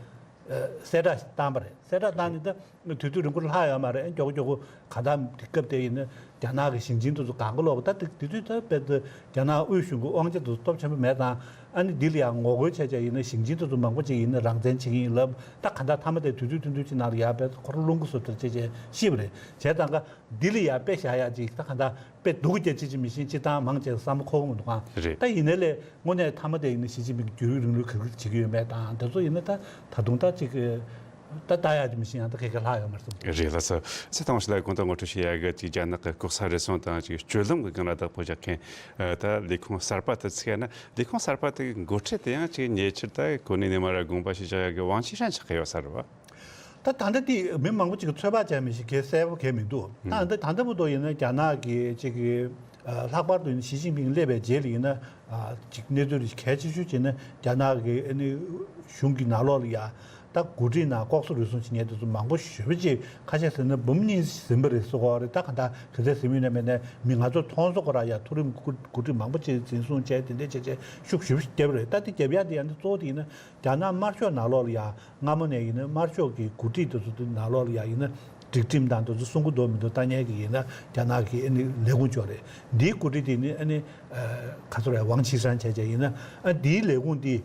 གསལ་བསྒྲགས་བཏང་པ་རེད། གསལ་བསྒྲགས་བཏང་ནས་ད་དུས་ཚོད་རིང་པོ་ལྷག་ཡོད་མ་རེད། མགྱོགས་མགྱོགས་ག་ད་དེ་སྐབས་དེ་ཡིན་ན་རྒྱ་ནག་གི་ཞིང་ཆེན་དེ་ཚོ་གང་ག་ལོག་ད་དེ་དེ་དུས་ད་དཔེ་ད་རྒྱ་ནག་དབུས་གཞུང་གི་དབང་ཆ་དེ་ཚོ་སྟོབས་ཆེན་པོ་མེད་ཙང་། ཨ་ནི་འདི་ལ་ཡང་ངོ་རྒོལ་བྱས་བྱས་ཡིན་ན་ཞིང་ཆེན་དེ་ཚོ་མང་པོ་ཅིག་ཡིན་ན་རང་བཙན་བྱེད་ཀྱི་ཡིན་ལབ། ད་ག་ད་མཐའ་མ་དེ་དུས་ཚོད་ཐུང་ཐུང་ཅིག་ནང་ལ་ཡར་དཔེ་ཁོ་རང་རླུང་བུ་བཟོ་ལྟར་བྱས་བྱས་ཤི་བ་རེད། བྱས་ཙང་ག་འདི་ལ་ཡར་དཔེ་བཞག་ཡག་ཅིག་ད་ག་ད་དཔེ་སྡུག་གི་སྐྱེ་ཅི་ཅི་མི་ཤེས་ཅི་ཐང་མང་ཆེ་བསམ་བློ་འཁོར་གི་མི་འདུག་ག་རེད། ད་ཡིན་ནའི་ལས་དངོས་གནས་མཐའ་མ་དེ་ཡིན་ན་ཞི་ཅིན་ཕིང་གི་བརྒྱུད་རིམ་རིང་ལུགས་ག་རེ་བྱེད་ཀྱི་ཡོད་མེད་དང་དེ་ཚོ་ཡིན་ན་ད་ད་དུང་ད་ཅིག་ད་ལྟ་ཡག་ཅི་མི་ཤེས། ཡང་ད་ག་ག་ལྷག་ཡོད་མ་རེད་བསམ། རེད་ལགས་སོ། ཚེ་ཐང་ཞིག་ལ་གོང་དུ་ངོ་སྤྲོད་བྱེད་ཡག་གི་ཅིག་རྒྱ་ནག་གི་ལྐོག་ཟ་རུལ་སུངས་དང་ཅིག་སྤྱོད་ལམ་གྱི་སྒང་ལ་བདག་པོ་རྒྱག་མཁན་ད་ལས་ཁུངས་གསར་པ་དེ་ཚུགས་ཡ་ན་ལས་ཁུངས་གསར་པ་དེ་གི་འགོ་ཁྲིད་དེ་ཡང་ཅིག་ཉེ་ཆར་ད་གོ་གནས་ནས་མར་དགོངས་པ་ཞིག་བཞག་ཡག་གི་ཝང་ཆི་ཧྲན་ཆགས་ཀྱི་ཡོད་ས་རེད་བ། ད་ད་ལྟ་དེ་མི་མང་པོ་ཅིག་གིས་ཚོད་དཔག་བྱས་མི་ཤེས། གལ་གསལ་པོ་གལ་མི་འདུག་ད་ད་ད་ལྟ་བར་དུ་ཡིན་ན་རྒྱ་ནག་གི་ཅིག་གི་ལྷག་པར་དུ་ཡིན་ན་ཞི་ཅིན་ཕིང་སླེབས་པའི་རྗེས་ལ་ཡིན་ན་ཅིག་གནས་ཚུལ་གལ་ཆེ་ཤོས་བྱས་ན་རྒྱ་ནག་གི་ཨ་ནི་གཞུང་གི་ནང་ལོགས་ལ་ཡ་ད་འགོ་ཁྲིད་ནང་ལྐོག་ཟ་རུལ་སུངས་བྱེད་མཁན་དེ་ཚོ་མང་པོ་ཞེ་པོ་ཅིག་ཁ་ཤས་ཟེར་ན་འབུམ་གཉིས་ཟིན་པ་རེད་ཟེར་གོ་རེད། ད་ག་ད་ག་ཚད་ཟིན་ཡོད་ན་མེད་ན་མི་ང་ཚོ་མཐོང་ས་ཁོ་རང་ཡ་མཐོ་རིམ་འགོ་ཁྲིད་མང་པོ་ཅིག་འཛིན་བཟུང་བྱས་དེ་འདྲ་བྱས་བྱས་ཤུགས་ཞེ་པོ་ཅིག་བརྒྱབ་རེད། ད་དེ་བརྒྱབ་ཡ་དེ་ཡང་གཙོ་བོ་དེ་ཡིན་ན་རྒྱ་ནག་དམར་ཤོག་ནང་ལོགས་ལ་ཡ། སྔ་མོ་ནས་ཡིན་ན་དམར་ཤོག་གི་འགོ་ཁྲིད་དེ་ཚོ་དེ་ནང་ལོགས་ལ་ཡ་ཡིན་ན་སྒྲིག་ཁྲིམས་དང་དེ་ཚོ་སྲུང་གི་འདུག་མི་འདུག་ལྟ་མཁན་གྱི་ཡིན་ན་རྒྱ་ནག་གི་ཨ་ནི་ལས་ཁུངས་ཅིག་ཡོད་རེད། འདིའི་འགོ་ཁྲིད་དེ་ནི་ཨ་ནི་ཨ་ག་ཚོད་རེད། ཝང་ཆི་ཧྲན་བྱས་བྱས་ཡིན་ན་ཨ་འདིའི་ལས་ཁུངས་འདི་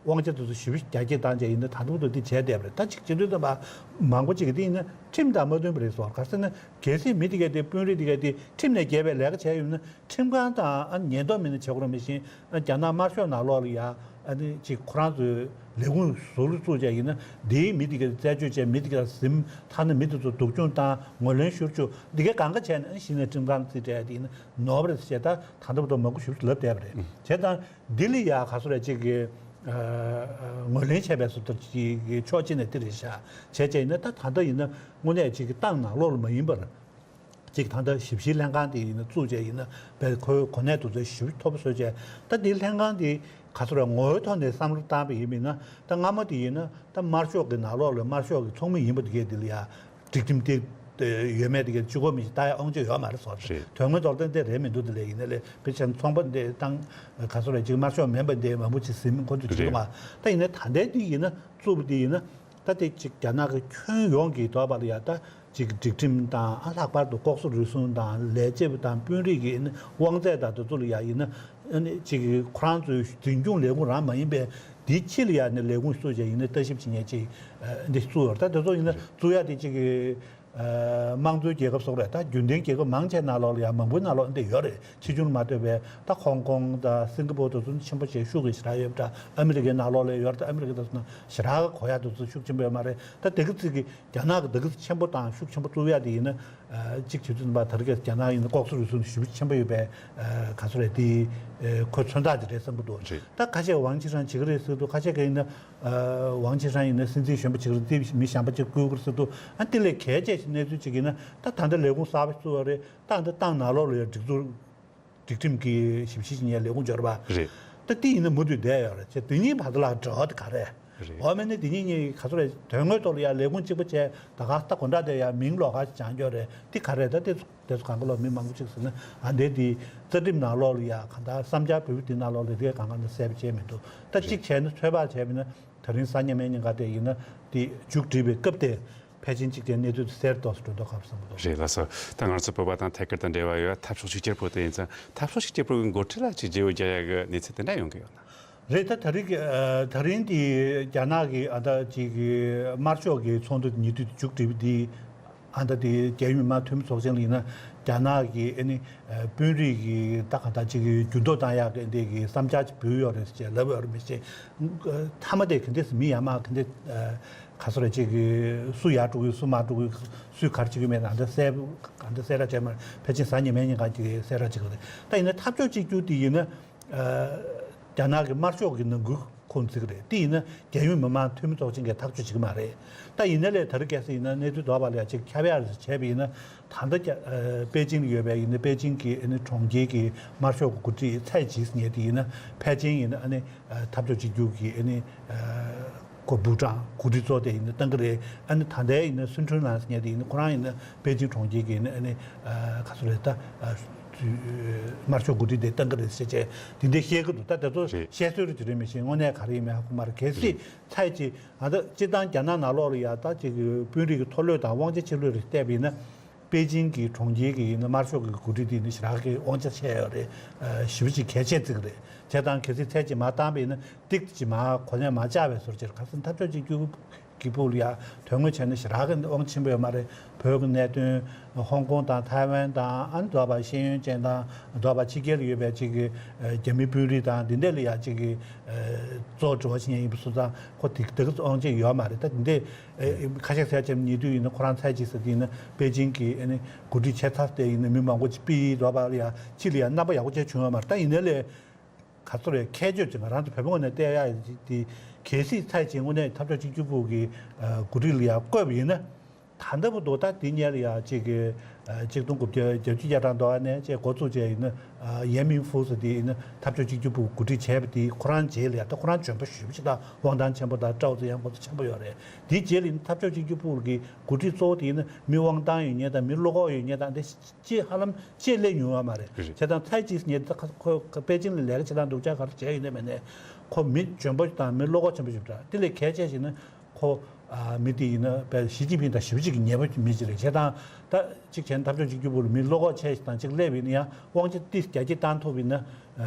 དབང་ཆ་དེ་ཚོ་ཞེ་པོ་རྒྱ་སྐྱེད་བཏང་བྱས་ཡིན་ན་ད་དུང་དེ་བྱས་བསྡད་པ་རེད། ད་ཅིག་བྱེད་དུས་ཙམ་པ་མང་པོ་ཅིག་གིས་དེ་ཡིན་ན་ཁྲིམས་དང་མ་མཐུན་པ་རེད་ཟེར། ག་རེ་ཟེར་ན་གལ་སྲིད་མི་དེ་གས་དེ་དཔོན་རིགས་དེ་གས་དེ་ཁྲིམས་ནས་འགལ་བའི་ལས་ཀ་བྱས་ཡོད་ན། ཁྲིམས་ཁང་དང་ཨ་ཉེན་རྟོག་མི་སྣ་བྱེད་དགོས་རེད། མི་ཤེས། ཨ་རྒྱ་ནག་དམར་ཤོག་ནང་ལོགས་ལ་ཡ་ཨ་ནི་ཅིག་ཁོ་རང་ཚོའི་ལས་ཁུངས་ཟུར་དུ་བཙུགས་བྱས་ཡིན་ན་འདིའི་མི་དེ་ག་རྩད་གཅོད་བྱས། མི་དེ་ག་ཟིན་ཐ་ན་མི་དེ་ཚོ་སྡུག་སྦྱོང་བཏང་ངོ་ལོན་ཤོར་བཅུག་འདི་ག་གང་ག་བྱས་ནས་ཨ་གཞི་ནས་ཁྲིམས་ཁང་རྩིས་སྤྲད་དེ་ཡིན་ན་ནོར་བ་རེད་ཟེར་བྱས་ད་ད་ལྟ་བར་དུ་མང་པོ་ཞིག་ལབ་བསྡད་པ་རེད། བྱས་ཙང་འདི་ལ་ཡ་ག་ཚོད་རེད་ཅིག་གི་ངོས་ལེན་བྱས་པའི་བཟོ་ལྟ་ཅིག་གི་ཕྱོགས་གཅིག་ནས་འདི་རེད་ཤག་བྱས་བྱས་ཡིན་ན་ད་ད་ལྟ་ཡིན་ན་དངོས་གནས་ཅིག་གི་ཏང་ནང་ལོགས་ལ་མ་ཡིན་པར། ཅིག་ད་ལྟ་ཞིབ་བཤེར་ལྷན་ཁང་དེ་ཡིན་ན་བཙུགས་བྱས་ཡིན་ན་བས་ཁོའི་གོ་གནས་དེ་ཚོ་ཞེ་པོ་མཐོ་པོ་བཟོས་བྱས། ད་དེའི་ལྷན་ཁང་དེ་ག་ཚོད་རེད། ངོ་བོའི་ཐོག་ནས་བསམ་བློ་བཏང་བ་ཡིན་མིན་ན་ད་སྔ་མོ་དེ་ཡིན་ན་ད་དམར་ཤོག་གི་ནང་ལོགས་ལ་དམར་ཤོག་གི་ཚོགས་མི་ཡིན་པ་དེ་གས་དེ་ལ་ཡ་སྒྲིག་ཁྲིམས་དེ་ཡོད་མེད་དེ་གས་གཅིག་པོ་མི་ཞིག་ལྟ་ཡ་དབང་ཆ་ཡོད་མ་རེད་ཟེར། རེད། དོན་དངོས་ཐོག་ལ་དེ་རེད་མི་འདུག་དེ་ལས་ཡིན་ན་ལས་དཔེ་ཆ་ཚོང་པ་འདི་དང་ག་ཚོད་རེད་ཅིག་དམར་ཤོག་མིན་པ་འདི་མང་པོ་ཅིག་ཟིན་མི་ཁོ་ཚོ་བྱེད་རེད། འདུག་ག་ད་ཡིན་ན་ད་ལྟའི་དེ་ཡིན་ན་བཙུགས་པ་དེ་ཡིན་ན། ད་དེ་ཅིག་རྒྱ་ནག་གི་ཁྱོན་ཡོངས་ཀྱི་ཐོག་པ་ལ་ཡ་ད་ཅིག་སྒྲིག་ཁྲིམས་དང་ཨ་ལྷག་པར་དུ་ལྐོག་ཟ་རུལ་སུངས་དང་ལས་བྱེད་པ་དང་དཔོན་རིགས་ཀྱི་དབང་ཚད་དང་དེ་ཚོ་ལ་ཡ་ཡིན་ན་ ཨ་ནི་ཅིག་ཁོ་རང་ཚོའི་འཛིན་སྐྱོང་ལས་ཁུངས་རང་མ་ཡིན་པའི་དེའི་ཕྱི་ལ་ཡ་ནས་ལས་ཁུངས་བཙུགས་བྱས་ཡིན་ན་ལྟ་ཞིབ་བྱེད་མཁན་ཅིག་འདི་བཙུགས་ཡོད་རེད། ད་དེ་ཚོ་ཡིན་ན་བཙུགས་ཡ་དེ་ཅིག་དམངས་གཙོའི་རྒྱལ་ཁབ་སོགས་རེད། ད་རྒྱུན་ལྡན་རྒྱལ་ཁབ་མང་ཆེ་ནང་ལོགས་ལ་ཡང་མང་པོའི་ནང་ལོགས་འདི་ཡོད་རེད། ཕྱི་ཕྱོགས་ནས་མ་གཏོགས་པའི་ད་ཧོང་ཀོང་དང་སིང་ག་པོར་དེ་ཚོ་ཆེན་པོ་བྱས་ཤུགས་ཀྱིས་ཞེ་དྲག་ཡོད་པ་འདྲ། ཨ་མི་རི་ཀའི་ནང་ལོགས་ལ་ཡོད་རེད། ད་ཨ་མི་རི་ཀ་དེ་ཚོ་ནང་ཞེ་དྲག་གོ་ཡ་དེ་ཚོ་ཤུགས་ཆེན་པོ་ཡོད་མ་རེད། ད་དེ་གི་ཚིག་གི་རྒྱ་ནག་གི་དེ་གི་ཆེན་པོ་དང་ཤུགས་ཆེན་པོ་བཙུགས་ཡ་དེ་ཡིན་ན་གཅིག་བྱེད་ཚུལ་ནི་པ་ད་རེས་རྒྱ་ནག་ཡིན་ན་ལྐོག་ཟ་རུལ་སུངས་ཞེ་པོ་ཆེན་པོ་ཡོད་པའི་ག་ཚོད་རེད། དེ་ཁོ་མཚོན་རྟགས་ཅིག་རེད་བསམ་གི་འདུག་རེད། ད་ཁ་ཤས་ཝང་ཆི་ཧྲན་བྱེད་ཀྱི་རེད་ཟེར་འདུག་ཁ་ཤས་ཀྱིས་ཡིན་ན་ཝང་ཆི་ཧྲན་ཡིན་ན་སྲིད་འཛིན་གཞོན་པ་བྱེད་ཀྱི་རེད། དེ་མི་གཞན་པ་ཅིག་བསྐོ་གི་རེད་ཟེར་འདུག་ཨ་དེ་ལས་གལ་ཆེ་ཤོས་གནས་ཚུལ་ཅིག་ཡིན་ན་ད་ད་ལྟ་ལས་ཁུངས་གསར་པ་བཙུགས་པ་རེད། ད་ད་ཏང་ནང་ལོགས་ལ་ཡང་སྒྲིག་འཛུགས་སྒྲིག་ཁྲིམས་ཀྱི་ཞིབ་བཤེར་བྱེད་མཁན་ལས་ཁུངས་འབྱོར་པ་རེད། ད་དེ་ཡིན་ན་མུ་མཐུད་བསྡད་ཡོད་རེད། ཅེས་དེ་གཉིས་བར་དུ་ལ་འབྲེལ་བ་དེ་ག་རེད། རེད། འོ་མེད་ནི་དེ་གཉིས་གཉིས་ག་ཚོད་རེད། དོན་དངོས་ཐོག་ལ་ཡང་ལས་ཁུངས་གཅིག་པ་བྱས་ད་ག་ད་གོ་འདྲ་དེ་ཡང་མིང་ལོགས་ཀ་ཅིག་སྦྱང་རྒྱུ་རེད། དེ་ག་རེད། ད་དེ་ཚོ་དེ་ཚོ་གང་ག་ལོག་མི་མང་པོ་ཅིག་ཟེར་ན་ཨ་འདས་དེ་རྩ་ཁྲིམས་ནང་ལོགས་ལ་ཡང་གང་ལྟར་བསམ་འཆར་འབུལ་བ་དེ་ནང་ལོགས་ལ་དེ་གང་ག་ནས་གསལ་པོ་བྱས་མི་འདུག་ད་གཅིག་བྱས་ན་ཚོད་དཔག་བྱས་པ་ཡིན་ན་ད་རིང་གཟའ་ཉི་མའི་ཉིན་ཀ་དེ་ཡིན་ན་དེ་མཇུག་སྒྲིལ་བའི་སྐབས་དེ། ཕལ་ཆེར་གཅིག་དེ་གནས་ཚུལ་དེ་གསལ་ཏོག་ཙམ་འགྲོ་མདོག་ཁ་པོ་བསམ་གི་འདུག་རེད་ལགས་སོ། ད་ང་ཚོ་བོད་པ་དང་ཐད་ཀར་དང་འབྲེལ་བ་ཡོད་འཐབ་ཕྱོགས་གཅིག་གྱུར་པུའུ་དེ་ཡིན་ཙང་འཐབ་ཕྱོགས་གཅིག་གྱུར་པུའུ་གི་འགོ་ཁྲིད་ལ་ཅིག་བརྗེ་བོ་རྒྱག་ཡག་གི་གནས་ཚུལ་དེ་འདྲ་ཡོང་གི་ཡོད་ན། རེད། ད་ད་རིང་གི་ཨ་ད་རིང་དེ་རྒྱ་ནག་གི་ཨ་ད་ཅིག་གི་དམར་ཤོག་གི་ཚོགས་འདུ་ཉེ་དུས་མཇུག་སྒྲིལ་བ་དེ་ཨ་ད་དེ་རྒྱལ་ཡོངས་མི་དམངས་འཐུས་མི་ཚོགས་ཆེན་ལ་ཡིན་ན་རྒྱ་ནག་གི་ཨ་ནི་དཔོན་རིགས་ཀྱི་ད་ག་ད་ཅིག་གི་འགྱུར་ལྡོག་བཏང་ཡག་གི་འདི་གི་བསམ་འཆར་ཅིག་འབུལ་ཡོད་རེད་ཅེས་ལབ་ཡོད་རེད། མི་ཤེས་མཐའ་མ་དེ་ག་འདྲས་མི་ཡར་མར་ག་འདྲས། ག་ཚོད་རེ་གཅིག་གིས་སུ་ཡར་འགྲོ་གི་སུ་མར་འགྲོ་གི་སུས་ག་རེ་བྱེད་ཀྱི་མེད་ཨ་འདྲ་གསལ་ཨ་འདྲ་གསལ་ར་བྱས་མ་རེད། ཕལ་ཆེར་གཟའ་ཉི་མའི་ཉིན་ག་ཅིག་གསལ་ར་བྱེད་ཀྱི་རེད། ད་ཡིན་ན་འཐབ་ཕྱོགས་གཅིག་གྱུར་དེ་ཡིན་ན་རྒྱ་ནག་གི་དམར་ཤོག་གི་ནང་ཁུལ་ཁོངས་བརྩི་གི་རེད། དེ་ཡིན་ན་རྒྱལ་ཡོངས་མི་དམངས་འཐུས་མི་ཚོགས་ཆེན་གྱིས་ཐག་གཅོད་བྱེད་ཀྱི་མ་རེད། ད་ཡིན་ན་ལས་ད་རེས་གལ་སྲིད་ཡིན་ན་གནས་ཚུལ་དོགས་པ་ལ་ཡ་ཅིག་ཁྱབ་ཡག་རེ་བྱས་པ་ཡིན་ན་ད་ལྟ་རྒྱ་ཨ་པེ་ཅིང་ལ་ཡོད་པའི་ཡིན་ན་པེ་ཅིང་གི་ཨ་ནི་གྲོང་ཁྱེར་གྱི་དམར་ཤོག་གི་འགོ་ཁྲིད་ཚའེ་ཅི་ཟེར་མཁན་དེ་ཡིན་ན་ཕལ་ཆེར་ཡིན་ན་ཨ་ནི་འཐབ་ཕྱོགས་གཅིག་གྱུར་གྱི་ཨ་ནི། ཁོ་部长་འགོ་ཁྲིད་ཚོ་དེ་ཡིན་ན་བཏང་གི་རེད། ཨ་ནི་ད་ལྟའི་ཡིན་ན་སུན་ཁྲུན་ལན་ཟེར་མཁན་དེ་ཡིན་ན་ཁོ་རང་ཡིན་ན་པེ་ཅིང་གྲོང་ཁྱེར་གྱི་ཡིན་ན་ཨ་ནི་ག་ཚོད་རེད་ད། དམར་ཤོག་འགོ་ཁྲིད་དེ་བཏང་གི་རེད་ཟེར་བྱས་དེ་འདྲ་བཤད་གི་འདུག་ད་དེ་ཚོ་རེད། བཤད་སྲོལ་རེད་ཅི་རེད་མི་ཤེས། དངོས་གནས་ག་རེ་ཡིན་མིན་ཧ་གོ་མ་རེད། གལ་སྲིད་རེད། ཚའེ་ཅི་ཨ་ད་སྤྱིར་བཏང་རྒྱ་ནག་ནང་ལོགས་ལ་ཡ་ད་ཅིག་དཔོན་རིགས་ཀྱི་མཐོ་ལོས་དང་དབང་ཆ་ཆེ་ལོས་རེ་བལྟས་པ་ཡིན་ན། པེ་ཅིང་གི་གྲོང་ཁྱེར་གྱི་ཡིན་ན་དམར་ཤོག་གི་འགོ་ཁྲིད་དེ་ནི་ཞེ་དྲག་གི་དབང་ཆ་ཆེ་ཡོད་རེད། ཞེ་པོ་ཅིག་གལ་ཆེ་བརྩི་གི་རེད། བྱས་ཙང་གལ་སྲིད་ཚད་ཅིག་མར་བཏང་པ་ཡིན་ན་ཏིག་ཅིག་མར་གོ་ལན་མར་བཅག་པའི་བཟོ་ཅིག་རེད། ག་ཟེར་འཐབ་ཕྱོགས་གཅིག་གྱུར་གྱི་ཕུགས་ལ་ཡ་དོན་དངོས་བྱས་ན་ཞེ་དྲག་གི་དབང་ཆེན་པོ་ཡོད་མ་རེད། བོད་ཀྱི་གནད་དོན་ཧོང་ཀོང་དང་ཐའེ་ཝན་དང་ཨ་ནི་འདོད་པ་ཤེས་ཡོན་ཅན་དང་འདོད་པ་ཕྱི་རྒྱལ་ལ་ཡོད་པའི་ཅིག་གི་རྒྱ་མི་དཔོན་རིགས་དང་འདི་འདྲ་ལ་ཡ་ཅིག་གི་གཙོ་བོ་དྲི་བ་བྱེད་མཁན་ཡིན་པ་སོང་ཙང་ཁོ་དེ་དེ་གི་དབང་ཆེན་ཡོད་མ་རེད། ད་འདི་འདྲ། ཨེ་ཁ་ཤས་ཟེར་ཅིག་ཉེ་དུས་ཡིན་ན་ཁོ་རང་ཚའེ་ཅི་ཟེར་དེ་ཡིན་ན་པེ་ཅིང་གི་ཨ་ནི་འགོ་ཁྲིད་ཆེ་ཚ་དེ་ཡིན་ན་མི་མང་པོ་ཅིག་ཕྱི་ལ་ཡ་ཕྱི་ལ་ཡ་རྣམ་པ་ཡག་པོ་ཅིག་བྱུང་ཡོད་མ་རེད། ད་ཡིན་ན་ལས་ག་ཚོད་རེད། ཁྱད་ཆོས་ཅིག་ང་རང་ཚོ་བོད་པ་ངོས་ནས་བལྟས་ཡ་དེ་གལ་སྲིད་ཚའེ་ཅི་དངོས་གནས་འཐབ་ཕྱོགས་གཅིག་གྱུར་ཕུགས་ཀྱི་འགོ་ཁྲིད་ལ་ཡ་བསྐོས་པ་ཡིན་ན། ད་ལྟ་བུ་དུ་ད་དེ་སྔོན་ལ་ཡ་གཅིག་གི་གཅིག་སྟོང་དགུ་བརྒྱ་བརྒྱད་ཅུ་གྱ་གྲངས་དོ་ཨ་ནས་ཅེས་འགོ་བཙུགས་བྱས་ཡིན་ན། ཡན་མིན་ཧྥུ་ཟེར་དེ་ཡིན་ན་འཐབ་ཕྱོགས་གཅིག་གྱུར་པུའུ་འགོ་ཁྲིད་བྱས་པ་དེ་ཁོ་རང་རྗེས་ལ་ཡ་ད་ཁོ་རང་འཇོན་པོ་ཞེ་པོ་ཅིག་དང་དབང་ཐང་ཆེན་པོ་དང་ཀྲའོ་ཙེ་ཡང་ཁོ་ཚོ་ཆེན་པོ་ཡོད་རེད། དེའི་རྗེས་ལ་ཡིན་ན་འཐབ་ཕྱོགས་གཅིག་གྱུར་པུའུ་གི་འགོ་ཁྲིད་གཙོ་བོ་དེ་ཡིན་ན་མི་དབང་ཐང་ཡོད་མཁན་དང་མི་བློ་ཁོག་ཡོད་མཁན་དང་དེ་ཅི་ཧ་ལམ་ཅི་སླེབས་མྱོང་བ་མ་རེད། རེད། བྱས་ཙང་ཚའེ་ཅི་ཟེར་མཁན་དེ་ད་ཁོ་ཁོ་པེ་ཅིང་ལ་ལས་ཀ་བྱེད་སྟངས་སྡུག་ཅག་ག་རེ་བྱས་ཡོད་ནའི་མེད་ནའི་ཁོ་མི་འཇོན་པོ་དང་མི་བློ་ཁོག་ཆེན་པོ་ཞིག་རེད། དེ་ལས་གལ་ཆེ་ཞིག་ནི། ཁོ་ཨ་མི་དེ་ཡིན་ན་དཔེ་ཞི་ཅིན་ཕིང་དང་ཞེ་པོ་ཅིག་གི་ཉེ་པོ་མི་ཅིག་རེད། བྱས་ཙང་ད་གཅིག་བྱས་ན་འཐབ་ཕྱོགས་གཅིག་གྱུར་པུའུ་ལ་མི་བློ་ཁོག་ཆེ་ཞིག་དང་གཅིག་སླེབས་ཡིན་ན་ཡང་དབང་ཆ་ཏིས་རྒྱ་སྐྱེད་བཏང་ཐུབ་ཡིན་ན་ཨ་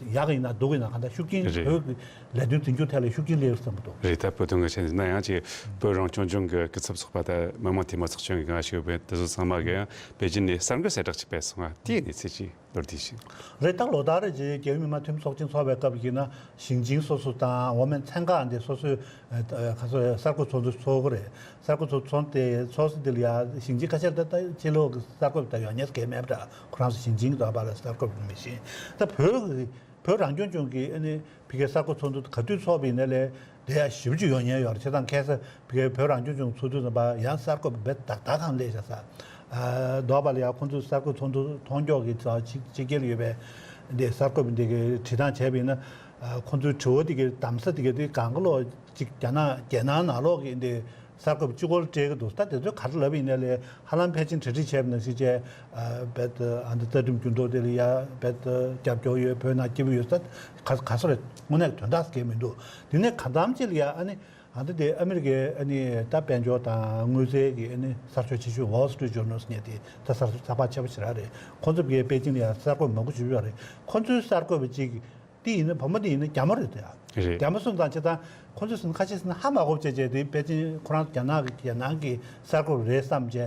ཡག་གི་ཡིན་ན་སྡུག་གི་ཡིན་ན་གང་ལྟར་ཤུགས་རྐྱེན་རེད། བོད་ཀྱི་ལས་དོན་འཛིན་སྐྱོང་ཐད་ལ་ཤུགས་རྐྱེན་སླེབས་བསམ་གྱི་འདུག་རེད། ད་བོད་དོན་གྱི་ཆ་ནས་ན་ཡང་ཅིག་བོད་རང་སྐྱོང་ལྗོངས་ཀྱི་སྐུ་ཚབ་ཚོགས་པ་དང་མི་དམངས་འཐུས་མི་ཚོགས་ཆུང་གི་ང་ཞུ་བའི་དེ་ཚོ་ཚང་མ་གི་ཡང་པེ་ཅིན་ནས་གསར་འགོད་གསལ་བསྒྲགས་ཅིག་སྤེལ་སོང་ང་། དེའི་གནས་ཚུལ་ཅིག་མདོར་བསྡུས་ཤིག་རེད། ད་ལོ་ལྟར་རེ་རྗེས་རྒྱལ་ཡོངས་མི་དམངས་འཐུས་མི་ཚོགས་ཆེན་ཚོགས་པའི་སྐབས་ཡིན་ན་ཞིང་ཆེན་སོ་སོ་དང་འོག་མའི་ཚན་ཁག་འདི་སོ་སོའི་ཨ་ཁ་སོ་གསར་འགོད་ཚོགས་འདུ་ཚོགས་ཀྱི་རེད། གསར་འགོད་ཚོགས་ཚོགས་དེ་ཚོགས་ས་འདི་ལ་ཡ་ཞིང་ཆེན་ཁ་ཤས་ད་ལྟ་ཕྱི་ལོགས་ཀྱི་གསར་འགོད་ད་ཡོང་མཁན་གལ་མེད་པ་འདྲ། ཁོ་རང་ཚོ་ཞིང་ཆེན་གྱི་དོན་པ་ལ་གསར་འགོད་མི་ཤེས། ད་བོད་ཀྱི་བོད་རང་སྐྱོང་ལྗོངས་ཀྱི་ཨ་ནི་ཕ་གིའི་གསར་འགོད་ཚོགས་འདུ་ག་དུས་ཚོགས་པ་ཡིན་ན་ལས་དེ་ཡ་ཞེ་པོ་ཅིག་ཡོང་མཁན་ཡོད་རེད། བྱས་ཙང་ཁ་སང་ཕ་གིའི་བོད་རང་སྐྱོང་ལྗོངས་ཚོགས་འདུ་ཚོགས་པ་ཡང་གསར་འགོད་པ་རྦད་དག་དག་གང་སླེབས་བཞག་ས། ཨ་མདོ་བ་ལ་ཡང་ཁོང་ཚོའི་གསར་འགོད་ཚོགས་འདུ་མཐོང་ཕྱོགས་ཀྱི་ཕྱི་ཕྱི་རྒྱལ་ཡོད་པའི་འདི་གསར་འགོད་པ་འདི་གི་དྲི་སྟངས་བྱས་པ་ཡིན་ན། ཨ་ཁོང་ཚོའི་དྲི་བ་འདི་གི་གདམ་ས་འདི་གི་འདི་གང་ག་ལོག་ཅིག་རྒྱ་ནག་རྒྱལ་ནང་ནང་ལོགས་ཀྱི་འདི་གསར་འགོད་པ་གཅིག་པོར་སྤྲད་ཀྱི་འདུག་ད་དེ་ཚོས་ག་རེ་ལབ་ཡིན་ནའི་ལས་ཧ་ལམ་ཕལ་ཆེར་གྲ་སྒྲིག་བྱས་པ་ནང་བཞིན་བྱས། ཨ་རྦད་ཨ་འདི་རྩ་ཁྲིམས་འགྱུར་ལྡོག་དེ་ལ་ཡ་རྦད་རྒྱབ་སྐྱོར་ཡོད། བོད་ནང་སྐྱིད་པོ་ཡོད་ས་ག་ག་ཚོད་རེད། དངོས་གནས་དོན་དག་གལ་མི་འདུག་དེ་ནས་གང་འཚམ་ཅིག་ལ་ཡ་ཨ་ནི། ད་ལྟ་དེ་ཨ་མི་རི་ཀའི་ཨ་ནི་ད་དཔལ་འབྱོར་དང་དངུལ་རྩའི་གི་ཨ་ནི་གསར་ཤོག་ཆེ་ཤོས་Wall Street Journal་ཟེར་མཁན་དེ་ད་གསར་གསར་པ་ཆེ་པོ་ཞེ་དྲག་རེད། ཁོང་ཚོ་གིས་པེ་ཅིང་ལ་ཡང་གསར་འགོད་མང་པོ་ཞིག་ཡོད་རེད། ཁོང་ཚོའི་གསར་འགོད་པ་གཅིག་དེ་ཡིན་ན་བུ་མོ་དེ་ཡིན་ན་རྒྱ་མོ་རེད་དེ། རེད། རྒྱ་མོ་སོང་ཙང་བྱས་ཙང་ཁོང་ཚོས་ཟེར་ན་ཁ་ཤས་ཟེར་ན་ཧ་མ་གོ་བྱས་བྱས་དེ་པེ་ཅིང་ཁོ་རང་རྒྱ་ནག་གི་རྒྱ་ནག་གི་གསར་འགོད་པ་རེད་བསམ་བྱས་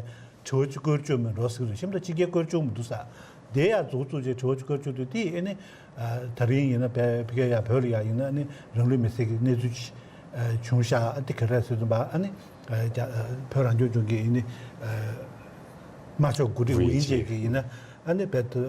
དྲི་བ་ཅིག་བཀོད་བཅུག་མིན་འགྲོ་ཟེར་གི་རེད། གཤམ་དུ་ཕྱི་རྒྱལ་བཀོད་བཅུག་མི་འདུག་ས། དེ་ཡང་འཛུགས་བཙུགས་བྱས་དྲི་བ་ཅིག་བཀོད་བཅུག་དུས་དེ་ཨ་ནི་ད་རིང་ཡིན་ན་བལ་ཕ་གིར་ཡ་བོད་ལ་ཡ་ཡིན་ན་ཨ་ནི་རང་ལུས་མེར་སྲེག་གི་གནས་ཚུལ་ཅིག་བྱུང་ཤག་ཨ་དེ་ག་རེ་ཟེར་དུས་ཨ་ནི་རྒྱ་བོད་རང་སྐྱོང་ལྗོངས་ཀྱི་ཡིན་ནི་དམར་ཤོག་འགོ་ཁྲིད་ཝུ་ཝུ་ཡིན་ཅེ་ཡིན་གྱིས་ཡིན་ན་ཨ་ནི་བལ་དུ་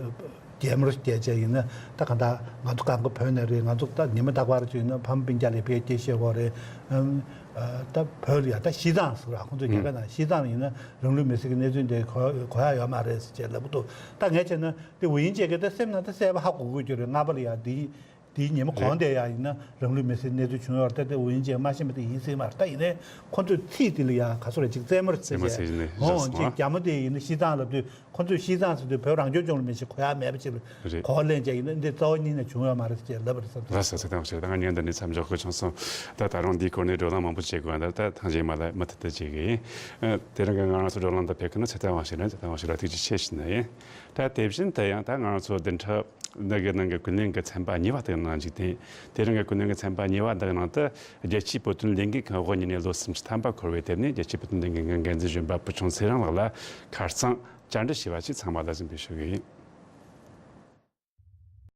རྒྱལ་མོར་བསྐྱལ་བྱས་ཡིན་ན་ད་གང་ལྟར་ང་ཚོ་གང་ག་བོད་ནས་རེད། ང་ཚོ་ད་ཉི་མ་རྟག་པར་ཅིག་ཡིན་ན་ཕ་མ་སྤུན་ཀྱག་ལ་ཕ་གིར་སྐྱེལ་ཤེས་དགོས་རེད། ཨམ། ཨ། ད་བོད་ལ་ཡ་ད་ཤི་ཐང་ཟེར་བ་ཁོང་ཚོས་རྒྱ་སྐད་ནང་ཤི་ཐང་ཡིན་ན་རང་ལུས་མེར་སྲེག་གི་གནས་ཚུལ་འདི་གོ་གོ་ཡ་ཡོད་མ་རེད་ཟེར་བྱས་ལབ་གི་འདུག་ད་ངས་བྱས་ན་དེ་ཝུ་ཡིན་ཅེ་གི་ད་སེམས་ནང་ད་གསལ་པོ་ཧ་གོ་དགོས་ཀྱི་རེད། སྔ་པ་ལ་ཡ་དེའི་དེའི་ཉིན་མོ་གོང་དེ་ཡ་ཡིན་ན་རང་ལུས་མེར་སྲེག་གནས་ཚུལ་བྱུང་ཡོད་རེད། ད་དེ་ཝུ་ཡིན་ཅེ་མ་ཤེས་པ་དེ་ཡིན་སྲིད་མ་རེད། ད་ཡིན་ནའི་ཁོང་ཚོས་ཚིག་དེ་ལ་ཡ་ག་ཚོད་རེད་ཅིག་རྩེད་མོ་རེད་ཟེར་རྩེད་མོ་བྱས་ཟེར་ནས་ཧོ་ཤི་སོང་ཅིག་ཨ། རྒྱ་མོ་དེ་ཡིན་ན་ཤི་ཐང་ལབ་དུས། ཁོ་ཚོས་ཤི་ཐང་ཟེར་དུས་བོད་རང་སྐྱོང་ལྗོངས་ལ་མི་ཤེས་གོ་ཡ་མེད་པ་ཅིག་ལ་རེད། གོ་བ་ལེན་བྱས་ཡིན་ན་འདི་རྩ་བ་ཉིད་ནས་བྱུང་ཡོད་མ་རེད་ཅེས་ལབ་པ་རེད་བསམ། ལགས་སོ། ཚེ་བརྟན་དབང་ཕྱུག་ལགས། ད་ང་ཉན་འདི་ནས་མཚམས་འཇོག་དགོས་བྱུང་སོང་། ད་ད་རུང་འདིའི་སྐོར་ནས་བགྲོ་གླེང་མང་པོ་བྱེད་དགོས། ད་ད་ཐང་རྗེས་མ་ལ་མུ་མཐུད་དུ་བྱེད་གི་ཡིན། ཨ། དེ་རིང་གི་ང་རང་ཚོ་བགྲོ་གླེང་དུ་ཕེབས་མཁན་ནི་ཚེ་བརྟན་དབང་ཕྱུག་རེད། ཚེ་བརྟན་དབང་ཕྱུག་ལགས་ཐུགས་རྗེ་ཆེ་ཞུ་ནི་ཡིན། ད་དེ་བཞིན་དུ་ཡང་ད་ང་རང་ཚོ་བདུན་ཕྲག་འདི་གི་ནང་གི་ཀུན་གླེང་གི་ཚན་པ་གཉིས་པ་དེ་གི་ནང་འཇུག་སྟེ། དེ་རིང་གི་ཀུན་གླེང་གི་ཚན་པ་གཉིས་པ་འདི་གི་ནང་དུ་རྒྱལ་སྤྱིའི་བོད་དོན་ལས་འགུལ་ཁང་དབུ་བརྙེས་ནས་ལོ་སུམ་ཅུ་ཐམ་པ་འཁོར་བའི་དེབ་ནས་རྒྱལ་སྤྱིའི་བོད་དོན་ལས་འགུལ་ཁང་འགན་འཛིན་གཞོན་པ་བུ་ཆུང་ཚེ་རིང་ལགས་ལ་ཁ་རྩང་བཅར་འདྲི་ཞུས་པ་ཞིག་ཚང་མ་ལ་གཟིགས་འབུལ་ཞུ་གི་ཡིན།